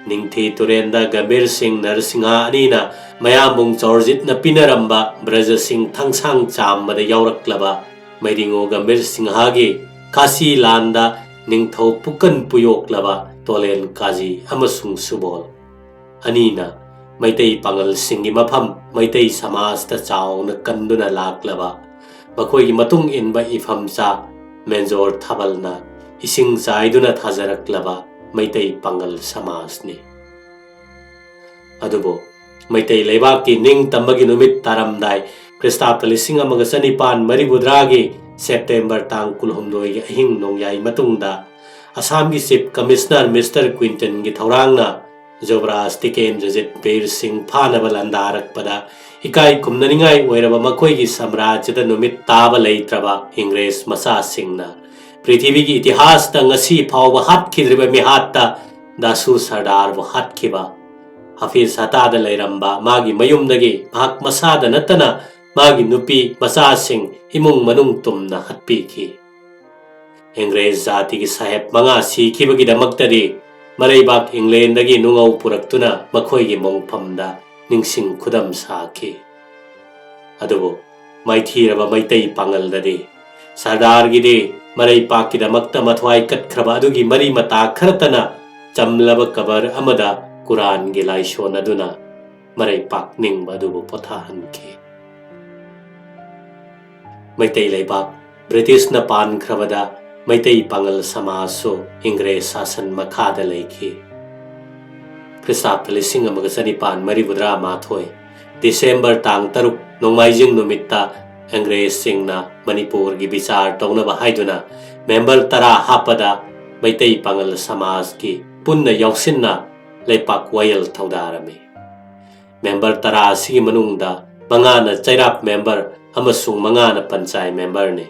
ꯅꯤꯡꯊꯤ ꯇꯨꯔꯦꯟꯗ ꯒꯝꯚꯤꯔ ꯁꯤꯡ ꯅꯔꯁꯤꯡꯍ ꯑꯅꯤꯅ ꯃꯌꯥꯝꯕꯨꯡ ꯆꯧꯔꯖꯤꯠꯅ ꯄꯤꯅꯔꯝꯕ ꯕ꯭ꯔꯖ ꯁꯤꯡ ꯊꯥꯡꯁꯥꯡ ꯆꯥꯝꯕꯗ ꯌꯥꯎꯔꯛꯂꯕ ꯃꯩꯗꯤꯡꯉꯨ ꯒꯝꯚꯤꯔ ꯁꯤꯡꯍꯒꯤ ꯈꯥꯁꯤ ꯂꯥꯟꯗ ꯅꯤꯡꯊꯧ ꯄꯨꯀꯟ ꯄꯨꯌꯣꯛꯂꯕ ꯇꯣꯂꯦꯟ ꯀꯥꯖꯤ ꯑꯃꯁꯨꯡ ꯁꯨꯕꯣꯜ ꯑꯅꯤꯅ ꯃꯩꯇꯩ ꯄꯥꯉꯜꯁꯤꯡꯒꯤ ꯃꯐꯝ ꯃꯩꯇꯩ ꯁꯃꯥꯖꯇ ꯆꯥꯎꯅ ꯀꯟꯗꯨꯅ ꯂꯥꯛꯂꯕ, ꯃꯈꯣꯏꯒꯤ ꯃꯇꯨꯡ ꯏꯟꯕ ꯏꯐꯝꯆꯥ ꯃꯦꯟꯖꯣꯔ ꯊꯥꯕꯜꯅ ꯏꯁꯤꯡ ꯆꯥꯏꯗꯨꯅ ꯊꯥꯖꯔꯛꯂꯕ ꯃꯩꯇꯩ ꯄꯥꯉꯜ ꯁꯃꯥꯖꯅꯤ꯫ ꯑꯗꯨꯕꯨ ꯃꯩꯇꯩ ꯂꯩꯕꯥꯛꯀꯤ ꯅꯤꯡꯇꯝꯕꯒꯤ ꯅꯨꯃꯤꯠ ꯇꯥꯔꯝꯗꯥꯏ, ꯈ꯭ꯔꯤꯁꯇꯥꯕꯇ ꯂꯤꯁꯤꯡ ꯑꯃꯒ ꯆꯅꯤꯄꯥꯟ ꯃꯔꯤꯐꯨꯇꯔꯥꯒꯤ ꯁꯦꯞꯇꯦꯝꯕꯔ ꯇꯥꯡ ꯀꯨꯟꯍꯨꯝꯗꯣꯏꯒꯤ ꯑꯍꯤꯡ ꯅꯣꯡꯌꯥꯏ ꯃꯇꯨꯡꯗ, ꯑꯁꯥꯝꯒꯤ ꯆꯤꯐ ꯀꯃꯤꯁꯅꯔ ꯃꯤꯁꯇꯔ ꯀ꯭ꯋꯤꯟꯇꯟꯒꯤ ꯊꯧꯔꯥꯡꯅ ꯖꯨꯕꯔꯥꯖ ꯇꯤꯀꯦꯟꯗ꯭ꯔꯖꯤꯠ ꯕꯤꯔ ꯁꯤꯡ ꯐꯥꯅꯕ ꯂꯥꯟꯗꯥꯔꯛꯄꯗ, ꯏꯀꯥꯏ ꯈꯨꯝꯅꯅꯤꯡꯉꯥꯏ ꯑꯣꯏꯔꯕ ꯃꯈꯣꯏꯒꯤ ꯁꯥꯝꯔꯥꯖ꯭ꯌꯗ ꯅꯨꯃꯤꯠ ꯇꯥꯕ ꯂꯩꯇ꯭ꯔꯕ ꯏꯪꯔꯦꯖ ꯃꯆꯥꯁꯤꯡꯅ ꯄ꯭ꯔꯤꯊꯤꯕꯤꯒꯤ ꯏꯇꯤꯍꯥꯁꯇ ꯉꯁꯤ ꯐꯥꯎꯕ ꯍꯥꯠꯈꯤꯗ꯭ꯔꯤꯕ ꯃꯤꯍꯥꯠꯇ ꯗꯥꯁꯨ ꯁꯔꯗꯥꯔꯕꯨ ꯍꯥꯠꯈꯤꯕ, ꯍꯥꯐꯤꯖ ꯍꯇꯥꯗ ꯂꯩꯔꯝꯕ ꯃꯥꯒꯤ ꯃꯌꯨꯝꯗꯒꯤ ꯃꯍꯥꯛ ꯃꯁꯥꯗ ꯅꯠꯇꯅ ꯃꯥꯒꯤ ꯅꯨꯄꯤ, ꯃꯆꯥꯁꯤꯡ, ꯏꯃꯨꯡ ꯃꯅꯨꯡ ꯇꯨꯝꯅ ꯍꯥꯠꯄꯤꯈꯤ꯫ ꯏꯪꯔꯦꯖ ꯖꯥꯇꯤꯒꯤ ꯁꯥꯍꯦꯕ ꯃꯉꯥ ꯁꯤꯈꯤꯕꯒꯤꯗꯃꯛꯇꯗꯤ ꯃꯔꯩꯕꯥꯛ ꯏꯪꯂꯦꯟꯗꯒꯤ ꯅꯨꯡꯉꯧ ꯄꯨꯔꯛꯇꯨꯅ ꯃꯈꯣꯏꯒꯤ ꯃꯣꯡꯐꯝꯗ ꯅꯤꯡꯁꯤꯡ ꯈꯨꯗꯝ ꯁꯥꯈꯤ꯫ ꯑꯗꯨꯕꯨ ꯃꯥꯏꯊꯤꯔꯕ ꯃꯩꯇꯩ ꯄꯥꯉꯜꯗꯗꯤ ꯁꯔꯗꯥꯔꯒꯤꯗꯤ ꯃꯔꯩꯄꯥꯛꯀꯤꯗꯃꯛꯇ ꯃꯊ꯭ꯋꯥꯏ ꯀꯠꯈ꯭ꯔꯕ ꯑꯗꯨꯒꯤ ꯃꯔꯤ ꯃꯇꯥ ꯈꯔꯇꯅ ꯆꯝꯂꯕ ꯀꯕꯔ ꯑꯃꯗ ꯀꯨꯔꯥꯟꯒꯤ ꯂꯥꯏꯁꯣꯟ ꯑꯗꯨꯅ ꯃꯔꯩꯄꯥꯛ ꯅꯤꯡꯕ ꯑꯗꯨꯕꯨ ꯄꯣꯊꯥꯍꯟꯈꯤ꯫ ꯃꯩꯇꯩ ꯂꯩꯕꯥꯛ ꯕ꯭ꯔꯤꯇꯤꯁꯅ ꯄꯥꯟꯈ꯭ꯔꯕꯗ ꯃꯩꯇꯩ ꯄꯥꯉꯜ ꯁꯃꯥꯖꯁꯨ ꯏꯪꯒ꯭ꯔꯦꯖ ꯁꯥꯁꯟ ꯃꯈꯥꯗ ꯂꯩꯈꯤ꯫ ꯈ꯭ꯔꯤꯁꯇꯥꯕꯇ ꯂꯤꯁꯤꯡ ꯑꯃꯒ ꯆꯅꯤꯄꯥꯟ ꯃꯔꯤꯐꯨꯇꯔꯥ ꯃꯥꯊꯣꯏ, ꯗꯤꯁꯦꯝꯕꯔ ꯇꯥꯡ ꯇꯔꯨꯛ ꯅꯣꯡꯃꯥꯏꯖꯤꯡ ꯅꯨꯃꯤꯠꯇ ꯑꯪꯒ꯭ꯔꯦꯖꯁꯤꯡꯅ ꯃꯅꯤꯄꯨꯔꯒꯤ ꯕꯤꯆꯥꯔ ꯇꯧꯅꯕ ꯍꯥꯏꯗꯨꯅ ꯃꯦꯝꯕꯔ ꯇꯔꯥ ꯍꯥꯞꯄꯗ ꯃꯩꯇꯩ ꯄꯥꯉꯜ ꯁꯃꯥꯖꯀꯤ ꯄꯨꯟꯅ ꯌꯥꯎꯁꯤꯟꯅ ꯂꯩꯄꯥꯛ ꯋꯥꯌꯦꯜ ꯊꯧꯗꯥꯔꯝꯃꯤ꯫ ꯃꯦꯝꯕꯔ ꯇꯔꯥ ꯑꯁꯤꯒꯤ ꯃꯅꯨꯡꯗ ꯃꯉꯥꯅ ꯆꯩꯔꯥꯞ ꯃꯦꯝꯕꯔ ꯑꯃꯁꯨꯡ ꯃꯉꯥꯅ ꯄꯟꯆꯥꯏ ꯃꯦꯝꯕꯔꯅꯤ꯫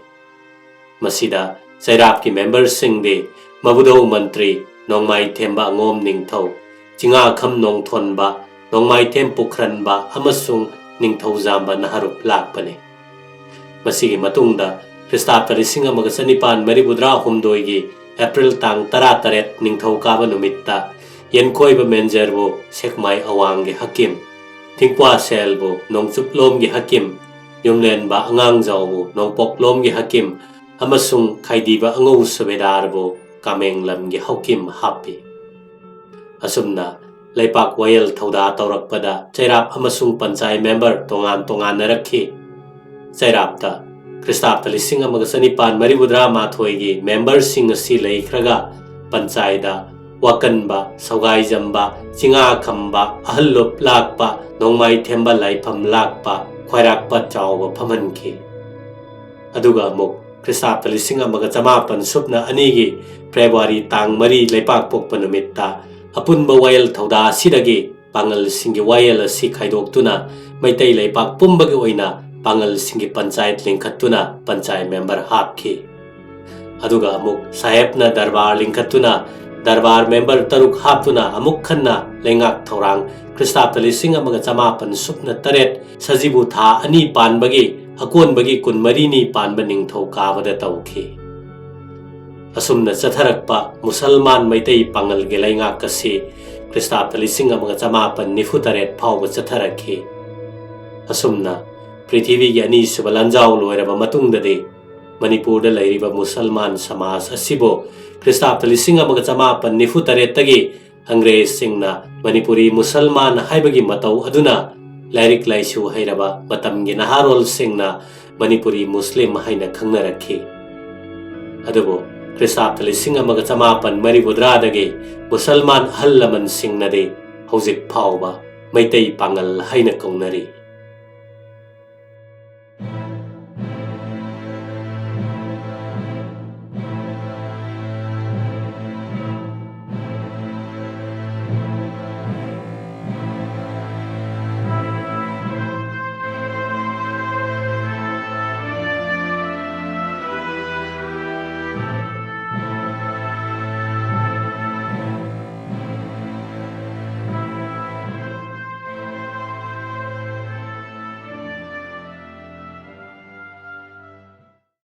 ꯃꯁꯤꯗ ꯆꯩꯔꯥꯞꯀꯤ ꯃꯦꯝꯕꯔꯁꯤꯡꯗꯤ ꯃꯕꯨꯙꯧ ꯃꯟꯇ꯭ꯔꯤ, ꯅꯣꯡꯃꯥꯏꯊꯦꯝꯕ ꯑꯉꯣꯝ ꯅꯤꯡꯊꯧ, ꯆꯤꯉꯥꯈꯝ ꯅꯣꯡꯊꯣꯟꯕ, ꯅꯣꯡꯃꯥꯏꯊꯦꯝ ꯄꯨꯈ꯭ꯔꯟꯕ ꯑꯃꯁꯨꯡ ꯅꯤꯡꯊꯧꯖꯥꯝꯕ ꯅꯍꯔꯨꯞ ꯂꯥꯛꯄꯅꯤ꯫ ꯃꯁꯤꯒꯤ ꯃꯇꯨꯡꯗ ꯈ꯭ꯔꯤꯁꯇꯥꯕꯇ ꯂꯤꯁꯤꯡ ꯑꯃꯒ ꯆꯅꯤꯄꯥꯟ ꯃꯔꯤꯐꯨꯇꯔꯥ ꯍꯨꯝꯗꯣꯏꯒꯤ ꯑꯦꯄ꯭ꯔꯤꯜ ꯇꯥꯡ ꯇꯔꯥꯇꯔꯦꯠ ꯅꯤꯡꯊꯧꯀꯥꯕ ꯅꯨꯃꯤꯠꯇ ꯌꯦꯟꯈꯣꯏꯕ ꯃꯦꯟꯖꯔꯕꯨ ꯁꯦꯛꯃꯥꯏ ꯑꯋꯥꯡꯒꯤ ꯍꯀꯤꯝ, ꯊꯤꯡꯀ꯭ꯋꯥ ꯁꯦꯜꯕꯨ ꯅꯣꯡꯆꯨꯞꯂꯣꯝꯒꯤ ꯍꯀꯤꯝ, ꯌꯨꯝꯂꯦꯟꯕ ꯑꯉꯥꯡꯖꯥꯎꯕꯨ ꯅꯣꯡꯄꯣꯛꯂꯣꯝꯒꯤ ꯍꯀꯤꯝ ꯑꯃꯁꯨꯡ ꯈꯥꯏꯗꯤꯕ ꯑꯉꯧ ꯁꯨꯕꯦꯗꯥꯔꯕꯨ ꯀꯥꯃꯦꯡꯂꯝꯒꯤ ꯍꯧꯀꯤꯝ ꯍꯥꯞꯄꯤ꯫ ꯑꯁꯨꯝꯅ ꯂꯩꯄꯥꯛ ꯋꯥꯌꯦꯜ ꯊꯧꯗꯥ ꯇꯧꯔꯛꯄꯗ ꯆꯩꯔꯥꯞ ꯑꯃꯁꯨꯡ ꯄꯟꯆꯥꯏ ꯃꯦꯝꯕꯔ ꯇꯣꯉꯥꯟ ꯇꯣꯉꯥꯟꯅꯔꯛꯈꯤ꯫ ꯆꯩꯔꯥꯞꯇ ꯈ꯭ꯔꯤꯁꯇꯥꯕꯇ ꯂꯤꯁꯤꯡ ꯑꯃꯒ ꯆꯅꯤꯄꯥꯟ ꯃꯔꯤꯐꯨꯇꯔꯥ ꯃꯥꯊꯣꯏꯒꯤ ꯃꯦꯝꯕꯔꯁꯤꯡ ꯑꯁꯤ ꯂꯩꯈ꯭ꯔꯒ ꯄꯟꯆꯥꯏꯗ ꯋꯥꯀꯟꯕ, ꯁꯧꯒꯥꯏꯖꯝꯕ, ꯆꯤꯉꯥꯈꯝꯕ, ꯑꯍꯜꯂꯨꯞ ꯂꯥꯛꯄ, ꯅꯣꯡꯃꯥꯏꯊꯦꯝꯕ ꯂꯥꯏꯐꯝ ꯂꯥꯛꯄ, ꯈ꯭ꯋꯥꯏꯔꯥꯛꯄ ꯆꯥꯎꯕ ꯐꯝꯍꯟꯈꯤ꯫ ꯑꯗꯨꯒ ꯑꯃꯨꯛ ꯈ꯭ꯔꯤꯁꯇꯥꯕꯇ ꯂꯤꯁꯤꯡ ꯑꯃꯒ ꯆꯃꯥꯄꯟ ꯁꯨꯞꯅ ꯑꯅꯤꯒꯤ ꯐꯦꯕ꯭ꯔꯨꯋꯥꯔꯤ ꯇꯥꯡ ꯃꯔꯤ ꯂꯩꯄꯥꯛ ꯄꯣꯛꯄ ꯅꯨꯃꯤꯠꯇ ꯑꯄꯨꯟꯕ ꯋꯥꯌꯦꯜ ꯊꯧꯗꯥ ꯑꯁꯤꯗꯒꯤ ꯄꯥꯉꯜꯁꯤꯡꯒꯤ ꯋꯥꯌꯦꯜ ꯑꯁꯤ ꯈꯥꯏꯗꯣꯛꯇꯨꯅ ꯃꯩꯇꯩ ꯂꯩꯄꯥꯛ ꯄꯨꯝꯕꯒꯤ ꯑꯣꯏꯅ ꯄꯥꯉꯜꯁꯤꯡꯒꯤ ꯄꯟꯆꯥꯌꯠ ꯂꯤꯡꯈꯠꯇꯨꯅ ꯄꯟꯆꯥꯌꯠ ꯃꯦꯝꯕꯔ ꯍꯥꯞꯈꯤ꯫ ꯑꯗꯨꯒ ꯑꯃꯨꯛ ꯁꯥꯍꯦꯕꯅ ꯗꯔꯕꯥꯔ ꯂꯤꯡꯈꯠꯇꯨꯅ ꯗꯔꯕꯥꯔ ꯃꯦꯝꯕꯔ ꯇꯔꯨꯛ ꯍꯥꯞꯇꯨꯅ ꯑꯃꯨꯛ ꯍꯟꯅ ꯂꯩꯉꯥꯛ ꯊꯧꯔꯥꯡ ꯈ꯭ꯔꯤꯁꯇꯥꯕꯇ ꯂꯤꯁꯤꯡ ꯑꯃꯒ ꯆꯃꯥꯄꯟ ꯁꯨꯞꯅ ꯇꯔꯦꯠ ꯁꯖꯤꯕꯨ ꯊꯥ ꯑꯅꯤ ꯄꯥꯟꯕꯒꯤ ꯑꯀꯣꯟꯕꯒꯤ ꯀꯨꯟꯃꯔꯤꯅꯤ ꯄꯥꯟꯕ ꯅꯤꯡꯊꯧꯀꯥꯕꯗ ꯇꯧꯈꯤ꯫ ꯑꯁꯨꯝꯅ ꯆꯠꯊꯔꯛꯄ ꯃꯨꯁꯜꯃꯥꯟ ꯃꯩꯇꯩ ꯄꯥꯉꯜꯒꯤ ꯂꯩꯉꯥꯛ ꯑꯁꯤ ꯈ꯭ꯔꯤꯁꯇꯥꯕꯇ ꯂꯤꯁꯤꯡ ꯑꯃꯒ ꯆꯃꯥꯄꯟ ꯅꯤꯐꯨ ꯇꯔꯦꯠ ꯐꯥꯎꯕ ꯆꯠꯊꯔꯛꯈꯤ꯫ ꯑꯁꯨꯝꯅ ꯄ꯭ꯔꯤꯊꯤꯕꯤꯒꯤ ꯑꯅꯤꯁꯨꯕ ꯂꯥꯟꯖꯥꯎ ꯂꯣꯏꯔꯕ ꯃꯇꯨꯡꯗꯗꯤ ꯃꯅꯤꯄꯨꯔꯗ ꯂꯩꯔꯤꯕ ꯃꯨꯁꯜꯃꯥꯟ ꯁꯃꯥꯖ ꯑꯁꯤꯕꯨ ꯈ꯭ꯔꯤꯁꯇꯥꯕꯇ ꯂꯤꯁꯤꯡ ꯑꯃꯒ ꯆꯃꯥꯄꯟ ꯅꯤꯐꯨ ꯇꯔꯦꯠꯇꯒꯤ ꯑꯪꯒ꯭ꯔꯦꯖꯁꯤꯡꯅ ꯃꯅꯤꯄꯨꯔꯤ ꯃꯨꯁꯜꯃꯥꯟ ꯍꯥꯏꯕꯒꯤ ꯃꯇꯧ ꯑꯗꯨꯅ ꯂꯥꯏꯔꯤꯛ ꯂꯥꯏꯁꯨ ꯍꯩꯔꯕ ꯃꯇꯝꯒꯤ ꯅꯍꯥꯔꯣꯜꯁꯤꯡꯅ ꯃꯅꯤꯄꯨꯔꯤ ꯃꯨꯁꯂꯤꯝ ꯍꯥꯏꯅ ꯈꯪꯅꯔꯛꯈꯤ꯫ ꯑꯗꯨꯕꯨ ꯈ꯭ꯔꯤꯁꯇꯥꯕꯇ ꯂꯤꯁꯤꯡ ꯑꯃꯒ ꯆꯃꯥꯄꯟ ꯃꯔꯤꯐꯨꯇꯔꯥꯗꯒꯤ ꯃꯨꯁꯜꯃꯥꯟ ꯑꯍꯜ ꯂꯃꯟꯁꯤꯡꯅꯗꯤ ꯍꯧꯖꯤꯛ ꯐꯥꯎꯕ ꯃꯩꯇꯩ ꯄꯥꯉꯜ ꯍꯥꯏꯅ ꯀꯧꯅꯔꯤ꯫